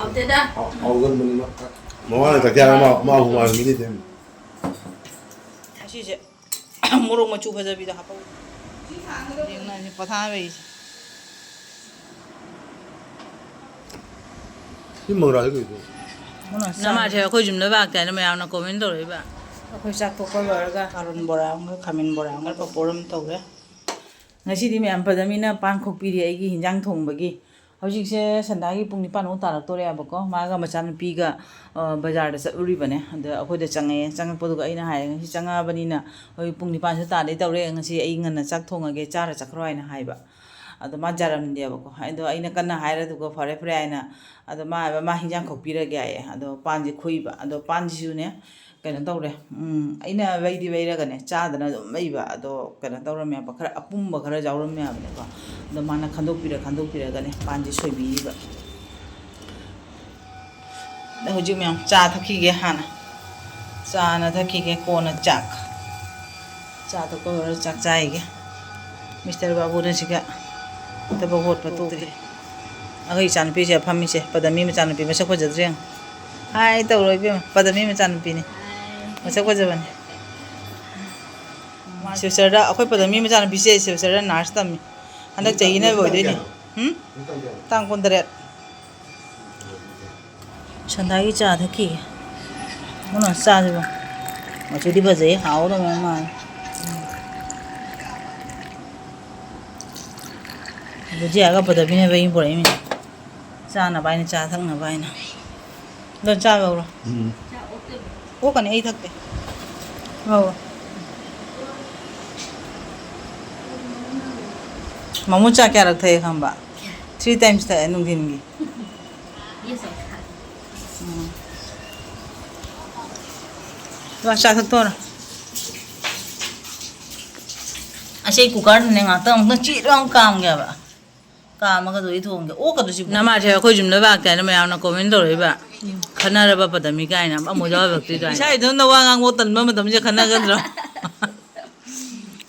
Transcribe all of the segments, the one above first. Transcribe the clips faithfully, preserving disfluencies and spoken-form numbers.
ꯍꯥꯎꯇꯦꯗ꯫ ꯍꯥꯎ-, ꯍꯥꯎꯒꯟꯕꯅꯤ ꯃꯥ꯫ ꯃꯃꯥꯅ ꯆꯥꯛ ꯆꯥꯔ ꯃꯥ, ꯃꯥ ꯍꯨꯃꯥꯡ ꯃꯤꯅꯤ ꯇꯦꯝ꯫ ꯑꯁꯤꯁꯦ ꯃꯣꯔꯣꯛ ꯃꯆꯨ ꯐꯖꯕꯤꯗꯣ ꯍꯥꯞꯄꯧ꯫ ꯌꯦꯡꯅꯁꯦ ꯄꯣꯊꯥꯕꯩꯁꯦ꯫ ꯁꯤ ꯃꯪꯒ꯭ꯔꯥꯁꯦ ꯀꯩꯅꯣ? ꯅꯃꯥꯁꯦ ꯑꯩꯈꯣꯏ ꯌꯨꯝꯗ ꯂꯥꯛꯇꯦ ꯍꯥꯏꯅ ꯃꯌꯥꯝꯅ comment ꯇꯧꯔꯛꯏꯕ꯫ ꯑꯩꯈꯣꯏ ꯆꯥꯛ ꯇꯣꯛꯄ ꯂꯣꯏꯔꯒ ꯀꯥꯔꯣꯟ ꯕꯣꯔꯥ ꯑꯃꯒ ꯈꯥꯃꯦꯟ ꯕꯣꯔꯥ ꯑꯃꯒ ꯄꯥꯐꯣꯔ ꯑꯃ ꯇꯧꯔꯦ꯫ ꯉꯁꯤꯗꯤ ꯃꯌꯥꯝ ꯄꯗꯃꯤꯅ ꯄꯥꯟ ꯈꯣꯛꯄꯤꯔꯤ ꯑꯩꯒꯤ ꯍꯤꯟꯖꯥꯡ ꯊꯣꯡꯕꯒꯤ꯫ ꯍꯧꯖꯤꯛꯁꯦ ꯁꯟꯗꯥꯒꯤ ꯄꯨꯡ ꯅꯤꯄꯥꯟꯃꯨꯛ ꯇꯥꯔꯛꯇꯣꯔꯦꯕꯀꯣ꯫ ꯃꯥꯒ ꯃꯆꯥꯅꯨꯄꯤꯒ, ꯑ, ꯕꯖꯥꯔꯗ ꯆꯠꯂꯨꯔꯤꯕꯅꯦ꯫ ꯑꯗ ꯑꯩꯈꯣꯏꯗ ꯆꯪꯉꯛꯑꯦ꯫ ꯆꯪꯉꯛꯄꯗꯨꯒ ꯑꯩꯅ ꯍꯥꯏꯔꯦ, "ꯉꯁꯤ ꯆꯪꯉꯛꯑꯕꯅꯤꯅ ꯍꯧꯖꯤꯛ ꯄꯨꯡ ꯅꯤꯄꯥꯟꯁꯨ ꯇꯥꯗꯩ ꯇꯧꯔꯦ꯫ ꯉꯁꯤ ꯑꯩ ꯉꯟꯅ ꯆꯥꯛ ꯊꯣꯡꯉꯒꯦ, ꯆꯥꯔ ꯆꯠꯈ꯭ꯔꯣ" ꯍꯥꯏꯅ ꯍꯥꯏꯕ꯫ ꯑꯗꯣ ꯃꯥ ꯌꯥꯔꯝꯗꯦꯕꯀꯣ꯫ ꯑꯗꯣ ꯑꯩꯅ ꯀꯟꯅ ꯍꯥꯏꯔꯦ, ꯑꯗꯨꯒ "ꯐꯔꯦ, ꯐꯔꯦ" ꯍꯥꯏꯅ꯫ ꯑꯗꯣ ꯃꯥ ꯍꯥꯏꯕ, "ꯃꯥ ꯍꯤꯟꯖꯥꯡ ꯈꯣꯛꯄꯤꯔꯒꯦ" ꯍꯥꯏꯌꯦ꯫ ꯑꯗꯣ ꯄꯥꯟꯁꯦ ꯈꯣꯛꯏꯕ꯫ ꯑꯗꯣ ꯄꯥꯟꯁꯤꯁꯨꯅꯦ, ꯀꯩꯅꯣ ꯇꯧꯔꯦ꯫ ꯎꯝ, ꯑꯩꯅ ꯂꯩꯗꯤ ꯂꯩꯔꯒꯅꯦ, ꯆꯥꯗꯅ ꯑꯗꯨꯝ ꯂꯩꯕ꯫ ꯑꯗꯣ ꯀꯩꯅꯣ ꯇꯧꯔꯝꯃꯦꯕ, ꯈꯔ ꯑꯄꯨꯝꯕ ꯈꯔ ꯌꯥꯎꯔꯝꯃꯦꯕꯅꯦꯀꯣ꯫ ꯑꯗꯣ ꯃꯥꯅ ꯈꯟꯗꯣꯛꯄꯤꯔ ꯈꯟꯗꯣꯛꯄꯤꯔꯒꯅꯦ, ꯄꯥꯟꯁꯦ ꯁꯣꯏꯕꯤꯔꯤꯕ꯫ ꯑꯗꯣ ꯍꯧꯖꯤꯛ ꯃꯌꯥꯝ ꯆꯥ ꯊꯛꯈꯤꯒꯦ ꯍꯥꯟꯅ꯫ ꯆꯥꯅ ꯊꯛꯈꯤꯒꯦ, ꯀꯣꯟꯅ ꯆꯥꯛ꯫ ꯆꯥ ꯊꯛꯄ ꯂꯣꯏꯔ ꯆꯥꯛ ꯆꯥꯏꯒꯦ꯫ ꯃꯤꯁꯇꯔ ꯕꯥꯕꯨꯅ ꯁꯤꯒ ꯊꯕꯛ ꯍꯣꯠꯄ ꯇꯣꯛꯇ꯭ꯔꯤ꯫ ꯑꯩꯈꯣꯏ ꯏꯆꯥꯅꯨꯄꯤꯁꯦ ꯐꯝꯃꯤꯁꯦ, ꯄꯗꯃꯤ ꯃꯆꯥꯅꯨꯄꯤ, ꯃꯁꯛ ꯐꯖꯗ꯭ꯔꯦ ꯌꯦꯡꯉꯨ꯫ ꯍꯥꯏ ꯇꯧꯔꯣ ꯏꯕꯦꯝꯃ, ꯄꯗꯃꯤ ꯃꯆꯥꯅꯨꯄꯤꯅꯤ꯫ ꯃꯁꯛ ꯐꯖꯕꯅꯤ꯫ ꯁꯤꯜꯆꯔꯗ, ꯑꯩꯈꯣꯏ ꯄꯗꯃꯤ ꯃꯆꯥꯅꯨꯄꯤꯁꯦ ꯁꯤꯜꯆꯔꯗ nurse ꯇꯝꯃꯤ꯫ ꯍꯟꯗꯛ ꯆꯍꯤꯅ ꯂꯣꯏꯗꯣꯏꯅꯦ꯫ ꯎꯝ? ꯇꯥꯡ ꯀꯨꯟꯇꯔꯦꯠ꯫ ꯁꯟꯗꯥꯒꯤ ꯆꯥ ꯊꯛꯈꯤꯒꯦ꯫ ꯀꯩꯅꯣ ꯆꯥꯁꯤꯕꯣ꯫ ꯃꯆꯨꯗꯤ ꯐꯖꯩ, ꯍꯥꯎꯗꯧꯕ ꯃꯥꯜꯂꯦ꯫ ꯕꯨꯖꯤꯌꯥꯒ ꯄꯗꯕꯤꯅ ꯏꯕꯥꯅꯤ ꯄꯨꯔꯛꯏꯃꯤꯅꯦ꯫ ꯆꯥꯅꯕ ꯍꯥꯏꯅ, ꯆꯥ ꯊꯛꯅꯕ ꯍꯥꯏꯅ꯫ ꯑꯗꯣ ꯆꯥ ꯂꯧꯔꯣ꯫ ꯎꯝ꯫ ꯑꯣꯛꯀꯅꯤ, ꯑꯩ ꯊꯛꯇꯦ꯫ ꯂꯧꯔꯣ꯫ ꯃꯃꯨ ꯆꯥ ꯀꯌꯥꯔꯛ ꯊꯛꯑꯦ ꯈꯪꯕ? Three times ꯊꯛꯑꯦ ꯅꯨꯡꯊꯤꯟꯒꯤ꯫ ꯎꯝ꯫ ꯂꯥꯛ ꯆꯥ ꯊꯛꯇꯣꯔꯣ꯫ ꯑꯁꯤ ꯑꯩ ꯀꯨꯀꯔꯗꯨꯅꯦ ꯉꯥꯛꯇꯪ ꯑꯃꯨꯛꯇꯪ ꯆꯤꯠ ꯂꯥꯎ ꯀꯥꯝꯒꯦꯕ꯫ ꯀꯥꯝꯃꯒ ꯑꯗꯨ ꯑꯩ ꯊꯣꯡꯒꯦ꯫ ꯑꯣꯛꯀꯗꯨ ꯁꯤ ꯅꯃꯥꯁꯦ ꯑꯩꯈꯣꯏ ꯌꯨꯝꯗ ꯂꯥꯛꯇꯦ ꯍꯥꯏꯅ ꯃꯌꯥꯝꯅ comment ꯇꯧꯔꯛꯏꯕ꯫ ꯈꯟꯅꯔꯕ ꯄꯗꯃꯤ ꯀꯥꯏꯅ ꯑꯃꯨꯛ ꯌꯥꯎꯍꯜꯂꯛꯇ꯭ꯔꯤ ꯀꯥꯏꯅ꯫ ꯏꯁꯥ ꯏꯊꯟꯇ ꯋꯥ ꯉꯥꯡꯕ ꯇꯟꯕ ꯃꯇꯝꯁꯤꯗ ꯈꯟꯅꯒꯗ꯭ꯔꯣ?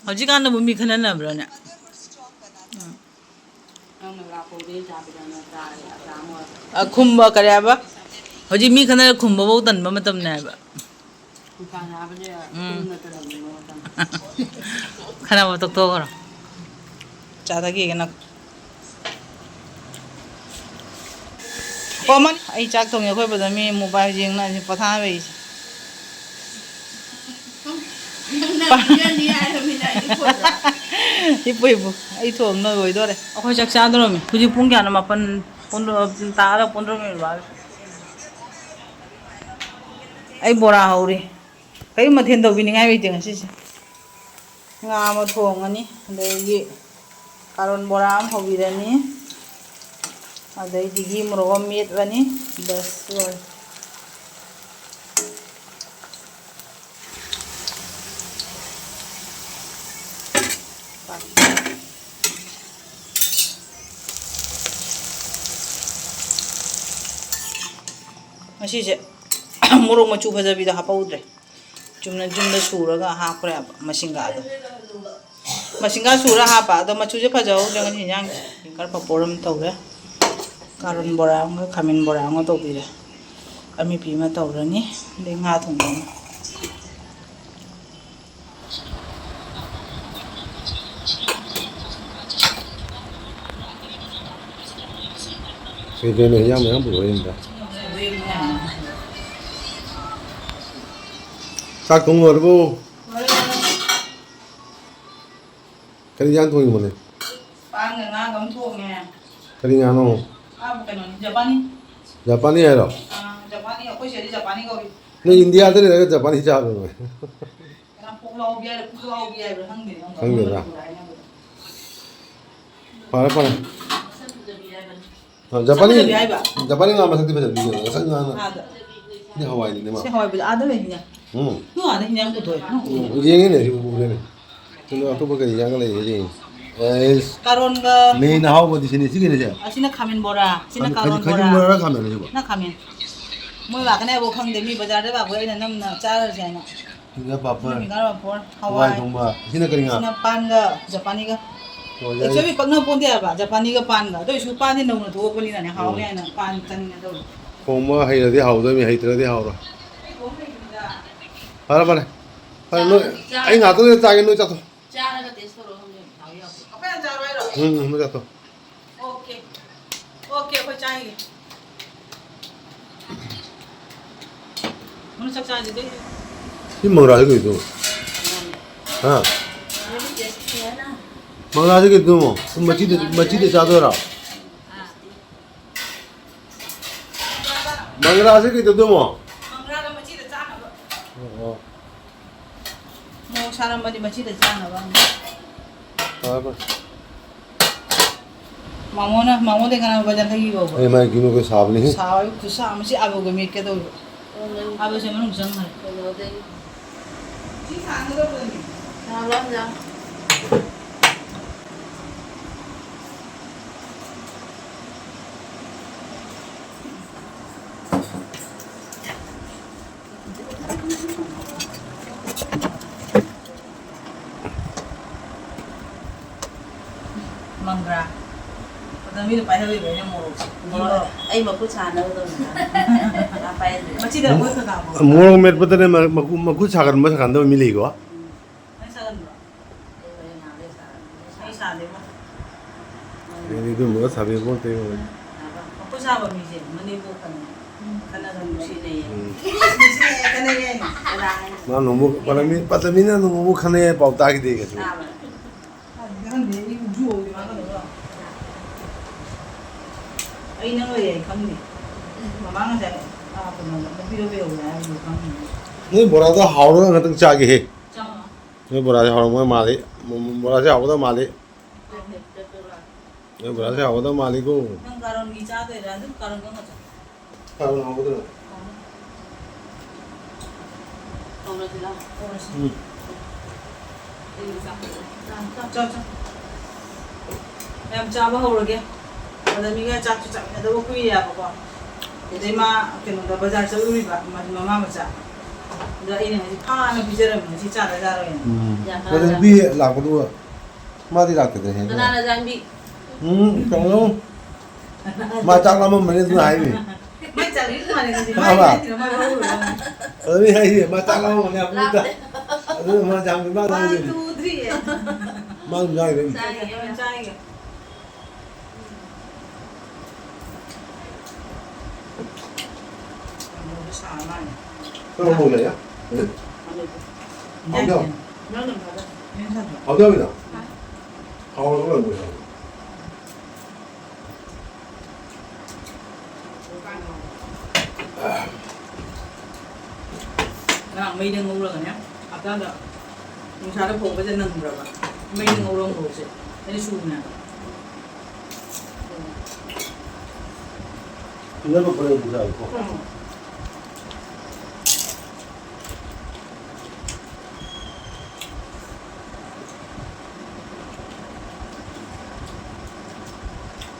ꯍꯧꯖꯤꯛꯀꯥꯟꯗꯕꯨ ꯃꯤ ꯈꯟꯅꯅꯕ꯭ꯔꯣꯅꯦ? ꯎꯝ꯫ ꯅꯪꯅ ꯂꯥꯛꯄꯗꯩ ꯆꯥꯕꯗ ꯅꯪ ꯆꯥꯔꯦ, ꯑꯆꯥ ꯑꯃ꯫ ꯑ, ꯈꯨꯝꯕ ꯀꯔꯤ ꯍꯥꯏꯕ? ꯍꯧꯖꯤꯛ ꯃꯤ ꯈꯠꯅꯔ ꯈꯨꯝꯕꯐꯧ ꯇꯟꯕ ꯃꯇꯝꯅꯦ ꯍꯥꯏꯕ꯫ ꯅꯨꯡꯁꯥ ꯁꯥꯕꯁꯦ ꯎꯝ꯫ ꯇꯨꯝꯅ ꯇꯅꯕꯤꯕ ꯃꯇꯝ꯫ ꯈꯠꯅꯕ ꯇꯣꯛꯊꯣꯛꯈ꯭ꯔꯣ꯫ ꯆꯥ ꯊꯛꯈꯤꯒꯦ ꯅꯪ꯫ ꯑꯣ, ꯑꯃꯅꯤ꯫ ꯑꯩ ꯆꯥꯛ ꯊꯣꯡꯉꯦ, ꯑꯩꯈꯣꯏ ꯕꯗ ꯃꯤ mobile ꯌꯦꯡꯅ ꯄꯣꯊꯥꯕꯩꯁꯦ꯫ ꯅꯪꯅ ꯄꯤꯖꯅꯤ ꯍꯥꯏꯔꯃꯤꯅ ꯑꯩ ꯄꯣꯠꯇꯣ꯫ ꯍꯤꯞꯄꯨ, ꯍꯤꯞꯄꯨ꯫ ꯑꯩ ꯊꯣꯡ ꯂꯣꯏꯗꯣꯔꯦ꯫ ꯑꯩꯈꯣꯏ ꯆꯥꯛ ꯆꯥꯗꯣꯔꯝꯃꯤ꯫ ꯍꯧꯖꯤꯛ ꯄꯨꯡ ꯀꯌꯥꯅꯣ? ꯃꯥꯄꯟ, ꯄꯨꯡ, ꯇꯥꯔ ꯄꯨꯡ ꯇꯔꯨꯛ ꯃꯤꯅꯤꯠ ꯕꯥꯔꯣ꯫ ꯑꯩ ꯕꯣꯔꯥ ꯍꯧꯔꯤ꯫ ꯀꯔꯤ ꯃꯊꯦꯜ ꯇꯧꯕꯤꯅꯤꯡꯉꯥꯏ ꯂꯩꯇꯦ ꯉꯁꯤꯁꯦ꯫ ꯉꯥ ꯑꯃ ꯊꯣꯡꯉꯅꯤ, ꯑꯗꯒꯤ ꯀꯥꯔꯣꯟ ꯕꯣꯔꯥ ꯑꯃ ꯍꯧꯕꯤꯔꯅꯤ, ꯑꯗꯩꯗꯒꯤ ꯃꯣꯔꯣꯛ ꯑꯃ ꯃꯦꯠꯂꯅꯤ꯫ ꯕꯁ, ꯂꯣꯏꯔꯦ꯫ ꯉꯁꯤꯁꯦ ꯃꯣꯔꯣꯛ ꯃꯆꯨ ꯐꯖꯕꯤꯗꯣ ꯍꯥꯞꯄꯧꯗ꯭ꯔꯦ꯫ ꯆꯨꯝꯅ ꯌꯨꯝꯗ ꯁꯨꯔꯒ ꯍꯥꯞꯈ꯭ꯔꯦꯕ ꯃꯁꯤꯡꯒꯥꯗꯣ꯫ ꯃꯁꯤꯡꯒꯥ ꯁꯨꯔ ꯍꯥꯞꯄ꯫ ꯑꯗꯣ ꯃꯆꯨꯁꯦ ꯐꯖꯍꯧꯗ꯭ꯔꯦ ꯉꯁꯤ ꯏꯟꯖꯥꯡꯁꯦ꯫ ꯐꯤꯡꯒꯔ ꯄꯥꯄꯣꯔ ꯑꯃ ꯇꯧꯔꯦ꯫ ꯀꯥꯔꯣꯟ ꯕꯣꯔꯥ ꯑꯃꯒ ꯈꯥꯃꯦꯟ ꯕꯣꯔꯥ ꯑꯃꯒ ꯇꯧꯕꯤꯔꯦ꯫ ꯑꯃꯦꯠꯄꯤ ꯑꯃ ꯇꯧꯔꯅꯤ꯫ ꯑꯗꯩ ꯉꯥ ꯊꯣꯡꯕ ꯑꯃ꯫ ꯀꯩ ꯀꯩꯅꯣ ꯍꯤꯟꯖꯥꯡ ꯃꯌꯥꯝ ꯄꯨꯊꯣꯔꯛꯏꯗ꯫ ꯆꯥꯛ ꯊꯣꯡ ꯂꯣꯏꯔꯕꯣ? ꯀꯔꯤ ꯏꯟꯖꯥꯡ ꯊꯣꯡꯉꯤꯅꯣꯅꯦ? ꯄꯥꯟꯒ ꯉꯥꯒ ꯑꯃ ꯊꯣꯡꯉꯦ꯫ ꯀꯔꯤ ꯉꯥꯅꯣ? ꯑꯥ, ꯀꯩꯅꯣꯅꯤ, ꯖꯄꯥꯅꯤ꯫ ꯖꯄꯥꯅꯤ ꯍꯥꯏꯔꯣ? ꯑꯥ, ꯖꯄꯥꯅꯤ, ꯑꯩꯈꯣꯏ ꯁꯤꯗꯗꯤ ꯖꯄꯥꯅꯤ ꯀꯧꯏ꯫ ꯅꯣꯏ ꯏꯟꯗꯤꯌꯥꯗ ꯂꯩꯔꯒ ꯖꯄꯥꯅꯤ ꯆꯥꯕ꯭ꯔꯣ ꯅꯣꯏ? ꯀꯅꯥ ꯄꯣꯛꯂꯥꯎꯕꯤ ꯍꯥꯏꯔ ꯄꯨꯛꯂꯥꯎꯕꯤ ꯍꯥꯏꯕ꯭ꯔꯥ ꯈꯪꯗꯦꯅꯦ, ꯑꯃꯨꯛ ꯈꯪꯗꯦꯗ꯫ ꯃꯅꯤꯄꯨꯔꯗ ꯍꯥꯏꯅꯕꯗꯣ꯫ ꯐꯔꯦ, ꯐꯔꯦ꯫ ꯃꯁꯛ ꯐꯖꯕꯤ ꯍꯥꯏꯕꯅꯤ꯫ ꯑ, ꯖꯄꯥꯅꯤ, ꯃꯁꯛ ꯐꯖꯕꯤ ꯍꯥꯏꯕ? ꯖꯄꯥꯅꯤ ꯉꯥ ꯃꯁꯛꯇꯤ ꯐꯖꯕꯤꯅꯦ, ꯉꯁꯪ ꯉꯥꯡꯉ꯫ ꯑꯥꯗ꯫ ꯁꯤꯗꯤ ꯍꯋꯥꯏꯅꯤꯅꯦ ꯃꯥ꯫ ꯁꯤ ꯍꯋꯥꯏꯕꯨꯗꯤ ꯑꯥꯗ ꯂꯩꯅꯦ꯫ ꯎꯝ꯫ ꯅꯣꯏ ꯑꯥꯗ ꯍꯤꯟꯖꯥꯡ ꯄꯨꯊꯣꯛꯑꯦ, ꯅꯪ ꯎꯕ꯭ꯔꯥ? ꯎꯝ, ꯌꯦꯡꯉꯤꯅꯦ, ꯁꯤ ꯎꯔꯦꯅꯦ꯫ ꯀꯩꯅꯣ, ꯑꯇꯣꯞꯄ ꯀꯔꯤ ꯍꯤꯟꯖꯥꯡꯒ ꯂꯩꯒꯦ ꯌꯦꯡꯉꯤ꯫ ꯑꯦꯁ꯫ ꯀꯥꯔꯣꯟꯒ ꯃꯦꯟ ꯑꯍꯥꯎꯕꯗꯤ ꯁꯤꯅꯤ, ꯁꯤꯒꯤꯅꯦ ꯁꯦ꯫ ꯑꯁꯤꯅ ꯈꯥꯃꯦꯟ ꯕꯣꯔꯥ, ꯁꯤꯅ ꯈꯥꯃꯦꯟ, ꯀꯥꯔꯣꯟ ꯈꯥꯖꯤꯡ ꯕꯣꯔꯥ꯫ ꯕꯣꯔꯥꯔ ꯈꯥꯃꯦꯟ ꯑꯁꯤꯕꯣ? ꯅ ꯈꯥꯃꯦꯟ꯫ ꯃꯣꯏ ꯂꯥꯛꯀꯅꯤ ꯍꯥꯏꯕ ꯈꯪꯗꯦ, ꯃꯤ ꯕꯖꯥꯔꯗ ꯂꯥꯛꯄꯗ ꯑꯩꯅ ꯅꯝꯅ ꯆꯥꯔꯁꯦ ꯍꯥꯏꯅ꯫ Finger paper. ꯐꯤꯡꯒꯔ ꯄꯥꯄꯔ, ꯍꯋꯥꯏ ꯍꯋꯥꯏ꯫ ꯊꯣꯡꯕ꯫ ꯁꯤꯅ ꯀꯔꯤ ꯉꯥ? ꯁꯤꯅ ꯄꯥꯟꯒ ꯖꯄꯥꯅꯤꯒ꯫ ꯑꯣ, ꯌꯥꯏ꯫ ꯑꯦꯛꯆꯨꯋꯦꯂꯤ ꯄꯛꯅ ꯄꯣꯟꯗꯦ ꯍꯥꯏꯕ, ꯖꯄꯥꯅꯤꯒ ꯄꯥꯟꯒ꯫ ꯑꯗꯨ ꯑꯣꯏꯁꯨ ꯄꯥꯟꯗꯤ ꯅꯧꯅ ꯊꯣꯛꯂꯛꯄꯅꯤꯅꯅꯦ, ꯍꯥꯎꯅꯤ ꯎꯝ꯫ ꯍꯥꯏꯅ ꯄꯥꯟ ꯆꯥꯅꯤꯡꯉꯦ ꯇꯧꯔꯤ꯫ ꯊꯣꯡꯕ ꯍꯩꯔꯗꯤ ꯍꯥꯎꯗꯣꯏꯅꯤ, ꯍꯩꯇ꯭ꯔꯗꯤ ꯍꯥꯎꯔꯣꯏ꯫ ꯑꯩ ꯊꯣꯡ ꯍꯩꯇ꯭ꯔꯤꯗ꯫ ꯐꯔꯦ, ꯐꯔꯦ꯫ ꯐꯔꯦ, ꯅꯣꯏ, ꯆꯥꯔꯒ ꯑꯩ ꯉꯥꯛꯇꯪ ꯂꯩꯔ ꯆꯥꯒꯦ, ꯅꯣꯏ ꯆꯥꯊꯣꯛ꯫ ꯆꯥꯔꯒ ꯇꯦꯁ ꯇꯧꯔꯣ, ꯈꯪꯗꯦ, ꯍꯥꯎ ꯌꯥꯎꯗꯦ꯫ ꯑꯩꯈꯣꯏ ꯍꯥꯟꯅ ꯆꯥꯔꯣ ꯍꯥꯏꯔꯣ? ꯎꯝ, ꯎꯝ, ꯅꯣꯏ ꯆꯥꯊꯣꯛ꯫ ꯑꯣꯀꯦ꯫ ꯑꯣꯀꯦ, ꯑꯩꯈꯣꯏ ꯆꯥꯏꯒꯦ꯫ ꯃꯣꯏ ꯆꯥꯛ ꯆꯥꯁꯤꯗꯤ꯫ ꯁꯤ ꯃꯪꯒ꯭ꯔꯥꯁꯤ ꯀꯩꯗꯧ? ꯍꯥ? ꯃꯪꯒ꯭ꯔꯥꯁꯤ ꯀꯩꯗꯧꯃꯣ? ꯁꯨꯝ ꯃꯆꯤꯗ, ꯃꯆꯤꯗ ꯆꯥꯗꯣꯏꯔꯣ? ꯃꯪꯒ꯭ꯔꯥꯁꯤ ꯀꯩꯗꯧꯗꯣꯏꯃꯣ? ꯃꯪꯒ꯭ꯔꯥꯒ ꯃꯆꯤꯗ ꯆꯥꯅꯕ꯫ ꯑꯣ, ꯑꯣ꯫ ꯃꯣꯔꯣꯛ ꯁꯥꯔꯝꯕꯗꯤ ꯃꯆꯤꯗ ꯆꯥꯅꯕ꯫ ꯐꯔꯦ, ꯐꯔꯦ꯫ ꯃꯥꯃꯣꯅ, ꯃꯥꯃꯣꯗꯩ ꯀꯅꯥ ꯂꯨꯄꯥ ꯌꯥꯡꯈꯩꯒꯤ ꯐꯥꯎꯕ? ꯑꯩ ꯃꯥꯏ ꯀꯤꯂꯣꯒ ꯁꯥꯕꯅꯦꯍꯦ꯫ ꯁꯥꯕ ꯈꯨꯠꯁꯥ ꯑꯃ, ꯁꯤ ꯑꯥꯂꯨꯒ ꯃꯦꯠꯀꯦ ꯇꯧꯔꯤꯕ꯫ ꯑꯥꯂꯨꯁꯦ ꯃꯅꯨꯡ ꯆꯪꯈ꯭ꯔꯦ꯫ ꯀꯩꯅꯣꯗꯩ꯫ ꯁꯤ ꯁꯥꯡꯒꯗꯕꯅꯤ꯫ ꯁꯥꯕ ꯌꯥꯝ ꯌꯥꯝ꯫ ꯃꯪꯒ꯭ꯔꯥ꯫ ꯑꯗ ꯃꯤꯅ ꯄꯥꯏꯍꯜꯂꯤꯕ ꯑꯩꯅ ꯃꯣꯔꯣꯛꯁꯦ꯫ ꯃꯣꯔꯣꯛ, ꯑꯩ ꯃꯈꯨꯠ ꯁꯥꯟꯅꯕ ꯇꯧꯅꯤꯡꯕ꯫ ꯃꯥ ꯄꯥꯏꯍꯜꯂꯤꯕ꯫ ꯃꯆꯤꯗ ꯑꯩꯈꯣꯏ ꯀꯀꯥ ꯃꯣꯔꯣꯛ ꯃꯦꯠꯄꯗꯅꯦ ꯃ-, ꯃꯈꯨ-, ꯃꯈꯨꯠ ꯁꯥꯒꯟꯕ ꯁꯥꯒꯟꯗꯕ ꯃꯤ ꯂꯩꯀꯣ꯫ ꯎꯝ꯫ ꯅꯪ ꯁꯥꯒꯟꯕ꯭ꯔꯣ? ꯑꯩ ꯍꯣꯔꯦꯟ ꯉꯥꯏꯍꯥꯛ ꯂꯩꯔ ꯁꯥꯔꯅꯤ꯫ ꯑꯩ ꯁꯥꯗꯦꯕꯣ꯫ ꯑꯩꯗꯤ ꯑꯗꯨꯝꯕꯒ ꯁꯥꯕꯤꯄꯣꯟꯇꯦ꯫ ꯃꯈꯨꯠ ꯁꯥꯕ ꯃꯤꯁꯦ ꯃꯅꯦꯝꯕꯣꯛꯀꯅꯦ ꯈꯠꯅꯒꯟꯕ꯫ ꯅꯨꯡꯁꯤꯅꯩꯌꯦ꯫ ꯎꯝ꯫ ꯅꯨꯡꯁꯤꯅꯩꯌꯦ, ꯈꯠꯅꯩꯌꯦ꯫ ꯀꯅꯥ ꯍꯥꯏꯅꯣ? ꯃꯥ ꯅꯣꯡꯃ ꯄꯜꯂꯝꯃꯤ-, ꯄꯜꯂꯝꯃꯤꯅ ꯅꯣꯡꯃꯕꯨ ꯈꯠꯅꯩ ꯍꯥꯏ ꯄꯥꯎ ꯇꯥꯈꯤꯗꯦ ꯀꯩꯁꯨ꯫ ꯇꯥꯕ꯭ꯔꯥ? ꯈꯪꯗꯦ, ꯈꯪꯗꯦ, ꯑꯩ ꯎꯁꯨ ꯎꯗꯦ ꯃꯥ ꯈꯠꯅꯕ꯫ ꯑꯩ ꯅꯪ ꯂꯩ ꯍꯥꯏ ꯈꯪꯗꯦ꯫ ꯃꯃꯥ ꯉꯁꯥꯏ, ꯑꯥ, ꯀꯩꯅꯣꯗ, ꯂꯝꯕꯤꯗ ꯀꯩꯗꯧꯕꯗ ꯍꯥꯏꯕꯗꯣ ꯈꯪꯗꯦ꯫ ꯅꯣꯏ ꯕꯣꯔꯥꯗꯣ ꯍꯥꯎꯔꯒ ꯉꯥꯛꯇꯪ ꯆꯥꯒꯦꯍꯦ꯫ ꯆꯪꯉꯣ꯫ ꯅꯣꯏ ꯕꯣꯔꯥꯁꯦ ꯍꯥꯎꯔꯝꯒꯗꯧ ꯃꯥꯜꯂꯤ꯫ ꯃꯣ-, ꯃꯣ-, ꯕꯣꯔꯥꯁꯦ ꯍꯥꯎꯒꯗꯧ ꯃꯥꯜꯂꯤ꯫ ꯅꯣꯏ ꯕꯣꯔꯥꯁꯦ ꯍꯥꯎꯒꯗꯧ ꯃꯥꯜꯂꯤꯀꯣ꯫ ꯅꯪ ꯀꯥꯔꯣꯟꯒꯤ ꯆꯥꯗꯣꯏꯔꯥ? ꯑꯗꯨꯝ ꯀꯥꯔꯣꯟ ꯀꯪꯅ ꯆꯥ꯫ ꯀꯥꯔꯣꯟ ꯍꯥꯎꯒꯗ꯭ꯔꯣ? ꯍꯧꯔꯁꯤꯔꯥ? ꯍꯧꯔꯁꯤ꯫ ꯎꯝ꯫ ꯆꯥꯎ, ꯆꯥꯎ, ꯆꯥꯎ꯫ ꯃꯌꯥꯝ ꯆꯥꯕ ꯍꯧꯔꯒꯦ꯫ ꯑꯗ ꯃꯤꯒ ꯆꯥꯛꯁꯨ ꯆꯥꯃꯤꯟꯅꯗꯕ ꯀꯨꯏꯔꯦꯕꯀꯣ꯫ ꯑꯗꯩ ꯃꯥ ꯀꯩꯅꯣꯗ ꯕꯖꯥꯔ ꯆꯠꯂꯨꯔꯤꯕ, ꯃꯥꯗꯤ ꯃꯃꯥ ꯃꯆꯥ꯫ ꯑꯗ ꯑꯩꯅ ꯉꯁꯤ ꯐꯥꯅ ꯄꯤꯖꯔꯝꯃꯤ, ꯉꯁꯤ ꯆꯥꯗ ꯌꯥꯔꯣꯏꯅ꯫ ꯎꯝ꯫ ꯌꯥꯝ ꯍꯥꯎꯋꯦ꯫ ꯀꯩꯅꯣꯗꯤ ꯂꯥꯛꯄꯗꯨꯒ ꯃꯥꯗꯤ ꯂꯥꯛꯇꯗ꯭ꯔꯦ ꯍꯦ꯫ ꯀꯅꯥꯅ ꯖꯥꯟꯕꯤ? ꯎꯝ, ꯀꯩꯅꯣ? ꯃꯥ ꯆꯥꯛ ꯂꯥꯝꯃꯝꯃꯅꯤ ꯑꯗꯨꯅ ꯍꯥꯏꯅꯤ꯫ ꯃꯥꯏ ꯆꯥꯛ ꯂꯤꯛ ꯃꯥꯜꯂꯦ ꯉꯁꯤ꯫ ꯈꯪꯉꯕ? ꯃꯥꯏ ꯂꯩꯇ꯭ꯔꯤꯔ ꯃꯥ ꯂꯧꯔꯨꯔꯕ? ꯑꯗꯨꯅꯤ ꯍꯥꯏꯁꯦ, ꯃꯥ ꯆꯥꯛ ꯂꯥꯝꯃꯝꯃꯅꯤ ꯍꯥꯏꯕꯅꯤꯗ꯫ ꯂꯥꯝꯗꯦ꯫ ꯑꯗꯨꯅ ꯃꯥ ꯖꯥꯟꯕꯤ ꯃꯥ ꯃꯥ ꯂꯧꯔꯨꯗꯣꯏꯅꯤ꯫ ꯇꯨꯗ꯭ꯔꯤꯌꯦ꯫ ꯃꯥ ꯑꯗꯨꯝ ꯆꯥꯈꯤꯗꯣꯏꯅꯤ꯫ ꯆꯥꯏꯌꯦ, ꯌꯥꯝ ꯆꯥꯏꯌꯦ꯫ ꯀꯥꯡꯍꯧꯗꯣ ꯁꯥꯔ ꯃꯥꯜꯂꯦ꯫ ꯀꯥꯡꯍꯧ ꯂꯩꯌꯦ? ꯎꯝ꯫ ꯍꯥꯎꯗꯤ ꯍꯥꯎ-, ꯏꯟꯖꯥꯡ ꯏꯟꯖꯥꯡ ꯅꯝꯕꯗ ꯏꯟꯖꯥꯡ ꯁꯥꯗ꯭ꯔꯣ? ꯍꯥꯎꯗꯤ ꯍꯥꯎꯋꯤꯗ? ꯍꯥꯎꯔꯒ ꯂꯣꯏꯔꯦ ꯀꯩꯅꯣ꯫ ꯉꯔꯥꯡ ꯃꯩꯗ ꯉꯧꯔꯒꯅꯦ, ꯍꯞꯇꯥꯗ ꯅꯨꯡꯁꯥꯗ ꯐꯧꯕꯁꯦ ꯅꯪꯗ꯭ꯔꯕ, ꯃꯩꯗ ꯉꯧꯔꯒ ꯉꯧꯁꯦ, ꯑꯩꯅ ꯁꯨꯕꯅꯦ꯫ ꯏꯟꯖꯥꯡ ꯂꯧꯈꯠꯂꯦ ꯑꯗꯨꯗ ꯑꯩꯀꯣ꯫ ꯎꯝ꯫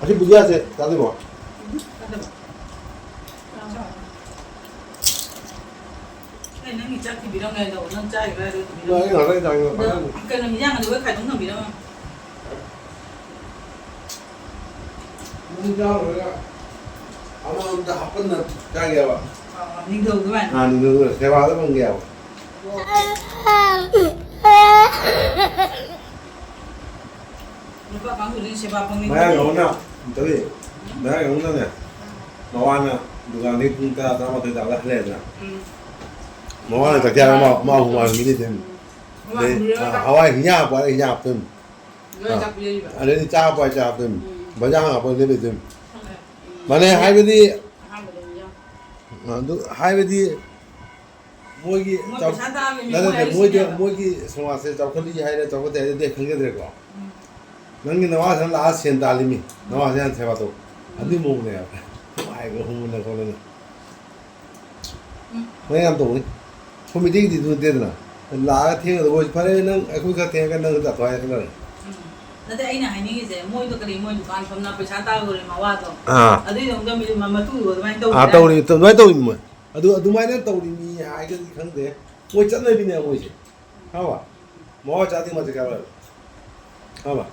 ꯑꯁꯤ ꯕꯨꯖꯤꯌꯥꯁꯦ ꯆꯥꯗꯣꯏꯔꯣ? ꯎꯝ, ꯆꯥꯗꯕ꯫ ꯑꯦ, ꯅꯪꯒꯤ ꯆꯥꯛ ꯊꯤꯕꯤꯔꯝꯃꯦ ꯑꯗꯣ, ꯅꯪ ꯆꯥꯔꯤꯕ꯭ꯔꯥ ꯍꯥꯏꯗꯣ ꯊꯤꯕꯤꯔꯝꯃꯦ꯫ ꯂꯣꯏꯔꯦ, ꯉꯥꯛꯇꯪ ꯆꯥꯒꯦ, ꯑꯗꯣ ꯐꯖꯅ꯫ ꯀꯩꯅꯣ, ꯍꯤꯟꯖꯥꯡ ꯑꯗꯨ ꯂꯣꯏ ꯈꯥꯏꯗꯣꯛ ꯊꯝꯕꯤꯔꯝꯃꯦ꯫ ꯃꯔꯨ ꯆꯥꯔꯨꯔꯒ ꯑꯃꯃꯝꯇ ꯍꯥꯞꯄꯟꯅ ꯆꯥꯒꯦꯕ꯫ ꯑꯥ, ꯅꯤꯡꯊꯧ ꯑꯗꯨꯃꯥꯏꯅ꯫ ꯑꯥ, ꯅꯤꯡꯊꯧ ꯑꯗꯨꯃꯥꯏꯅ ꯁꯦꯕꯥꯗ ꯐꯪꯒꯦꯕ꯫ ꯅꯨꯄꯥ ꯀꯥꯡꯕꯨꯗꯤ ꯁꯦꯕꯥ ꯐꯪꯅꯤꯡꯕꯅꯤ꯫ ꯃꯌꯥꯡ ꯌꯧꯅ, ꯇꯧꯏ꯫ ꯃꯌꯥꯡ ꯌꯧꯅꯅꯦ, ꯃꯋꯥꯅ ꯗꯨꯀꯥꯟꯗꯒꯤ ꯄꯨꯡ ꯇꯔꯥ, ꯇꯔꯥꯃꯥꯊꯣꯏ ꯇꯥꯕꯗ ꯍꯜꯂꯛꯑꯦꯗꯅ꯫ ꯎꯝ꯫ ꯃꯋꯥꯅ ꯆꯥꯛ ꯆꯥꯔ ꯃꯥ, ꯃꯥ ꯍꯨꯃꯥꯡ ꯃꯤꯅꯤ ꯑꯗꯨꯝ꯫ ꯍꯨꯃꯥꯡ ꯑꯗꯩ, ꯃꯤꯔꯣ ꯑꯥ, ꯆꯥꯛ ꯍꯋꯥꯏ ꯍꯤꯟꯖꯥꯡ ꯍꯥꯞꯄ ꯍꯤꯟꯖꯥꯡ ꯍꯥꯞꯇꯣꯏꯅꯤ꯫ ꯂꯣꯏ ꯑꯥ꯫ ꯆꯥꯛ ꯄꯤꯖꯔꯤꯕ꯫ ꯑꯗꯩꯗꯤ ꯆꯥ ꯄꯣꯏ ꯆꯥ ꯄꯤꯖꯔꯤꯕ꯫ ꯎꯝ꯫ ꯕꯖꯥꯔ ꯍꯪꯉꯛꯄ ꯂꯩꯕ ꯑꯗꯨꯝ꯫ ꯎꯝ꯫ ꯃꯥꯅꯦ ꯍꯥꯏꯕꯗꯤ ꯑꯍꯥꯟꯕꯗ ꯍꯤꯟꯖꯥꯡ꯫ ꯑꯗꯨ ꯍꯥꯏꯕꯗꯤ ꯃꯣꯏꯒꯤ ꯃꯣꯏ ꯆꯥꯎ-, ꯄꯩꯁꯥ ꯇꯥꯕ ꯃꯤ ꯅꯠꯇꯦ, ꯃꯣꯏ ꯃꯣꯏꯗꯤ ꯍꯥꯏꯔꯤꯁꯤꯅꯦꯕ꯫ ꯃꯣꯏꯒꯤ ꯁꯃꯥꯖꯁꯦ ꯆꯥꯎꯈꯠꯂꯤ ꯍꯥꯏꯔ ꯆꯥꯎꯈꯠꯇꯦ ꯍꯥꯏꯔꯗꯤ ꯈꯪꯖꯗ꯭ꯔꯦꯀꯣ꯫ ꯎꯝ꯫ ꯅꯪꯒꯤ ꯅꯋꯥꯁꯤꯅ ꯂꯥꯛꯑ ꯁꯦꯟ ꯇꯥꯜꯂꯤ ꯃꯤ, ꯅꯋꯥꯁꯤꯅ ꯁꯦꯕꯥ ꯇꯧ꯫ ꯑꯗꯨꯏ ꯃꯑꯣꯡꯅꯦꯕ꯫ ꯅꯨꯡꯉꯥꯏꯕ ꯍꯨꯝꯕꯅ ꯈꯣꯠꯂꯅ꯫ ꯎꯝ꯫ ꯃꯣꯏ ꯌꯥꯝ ꯇꯧꯕꯅꯤ꯫ ꯑꯩꯈꯣꯏ ꯃꯩꯇꯩꯒꯤꯗꯤ ꯑꯗꯨ ꯅꯠꯇꯦꯗꯅ꯫ ꯂꯥꯛꯑꯒ ꯊꯦꯡꯉꯗ, "ꯍꯣꯏ, ꯐꯔꯦ, ꯅꯪ ꯑꯩꯈꯣꯏ ꯈꯔ ꯊꯦꯡꯉꯒ ꯅꯪ ꯆꯠꯊꯣꯛ" ꯍꯥꯏꯔ ꯈꯟꯅꯔꯦ꯫ ꯎꯝ꯫ ꯅꯠꯇꯦ, ꯑꯩꯅ ꯍꯥꯏꯅꯤꯡꯉꯤꯁꯦ, ꯃꯣꯏꯗꯣ ꯀꯔꯤ, ꯃꯣꯏ ꯗꯨꯀꯥꯟ ꯐꯝꯅ ꯄꯩꯁꯥ ꯇꯥꯜꯂꯨꯔꯦ ꯃꯋꯥꯗꯣ꯫ ꯑꯥ꯫ ꯑꯗꯨꯏꯗꯣ ꯑꯃꯨꯛꯇ ꯃꯤ-, ꯃ-, ꯃꯇꯨꯗꯣ ꯑꯗꯨꯃꯥꯏꯅ ꯇꯧꯔꯤ ꯑꯥ, ꯍꯥꯏ꯫ ꯇꯧꯔꯤ, ꯑꯗꯨꯃꯥꯏꯅ ꯇꯧꯔꯤ ꯃꯣꯏ꯫ ꯑꯗꯨ, ꯑꯗꯨꯃꯥꯏꯅ ꯇꯧꯔꯤ ꯃꯤ ꯍꯥꯏꯒꯗꯤ ꯈꯪꯗꯦ꯫ ꯃꯣꯏ ꯆꯠꯅꯕꯤꯅꯦ ꯃꯣꯏꯁꯦ꯫ ꯈꯪꯉꯕ? ꯃꯋꯥ ꯆꯥꯗꯤ ꯃꯥꯁꯦ ꯀꯥꯏ ꯂꯣꯏꯔꯦ꯫ ꯈꯪꯉꯕ?